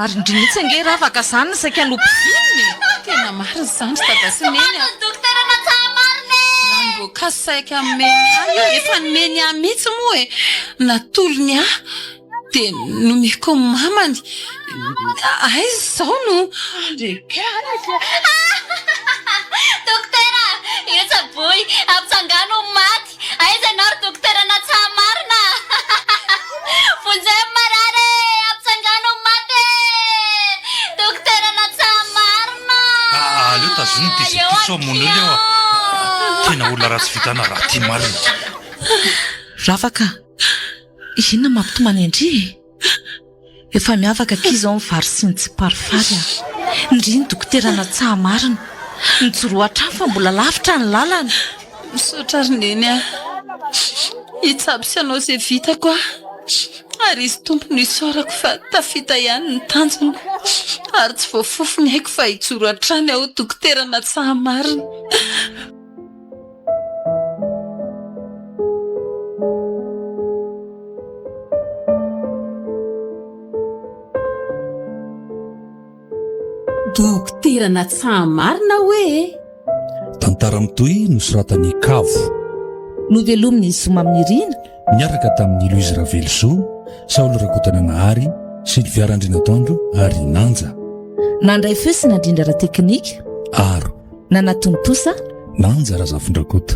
Ary ndry mihitsy ange ravaka zany no saika nopozinina e! Tena marina izany ry dada sy neny a! Dokotera Natsahamarina e! Ranom-boankazo saika nomeny ahy io, efa nomeny ahy mihitsy moa e! Natolony ahy dia nomeko ny mamany. Aiza izao no. Dokotera! Io tsaboy, ampitsangano ny maty! Aiza ianao ry dokotera Natsahamarina a! Vonjeo ny marary e! Ampitsangano ny maty e! Dokotera Natsahamarina a! Aleo tazonina ity zay ity sao hamono olona eo a! Tena olona ratsy vintana raha ity marina. Ravaka, inona mampitomany an-dry e? Efa miavaka akia izao ny vary sy ny tsiparifary a! Ndry ny dokotera Natsahamarina. Mijoroa hatrany fa mbola lavitra ny lalana. Misaotra ry Neny a! Hitsabo sy hanao izay vitako aho. Ary izy Tompo no isaorako fa tafita ihany ny tanjona. Ary tsy voafofo ny aiko fa hijoro hatrany aho dokotera Natsahamarina. Dokotera Natsahamarina hoe e! Tantara mitohy nosoratan'i Kavo. Novelomin'i Zoma Aminirina. Niaraka tamin'i Louise Ravelosoa, Saoly Rakotonanahary, Sylvia Randrianatoandro ary Nanja. Nandray feo sy nandrindra ara-teknika. Aro. Nanatontosa. Nanja Razafindrakoto.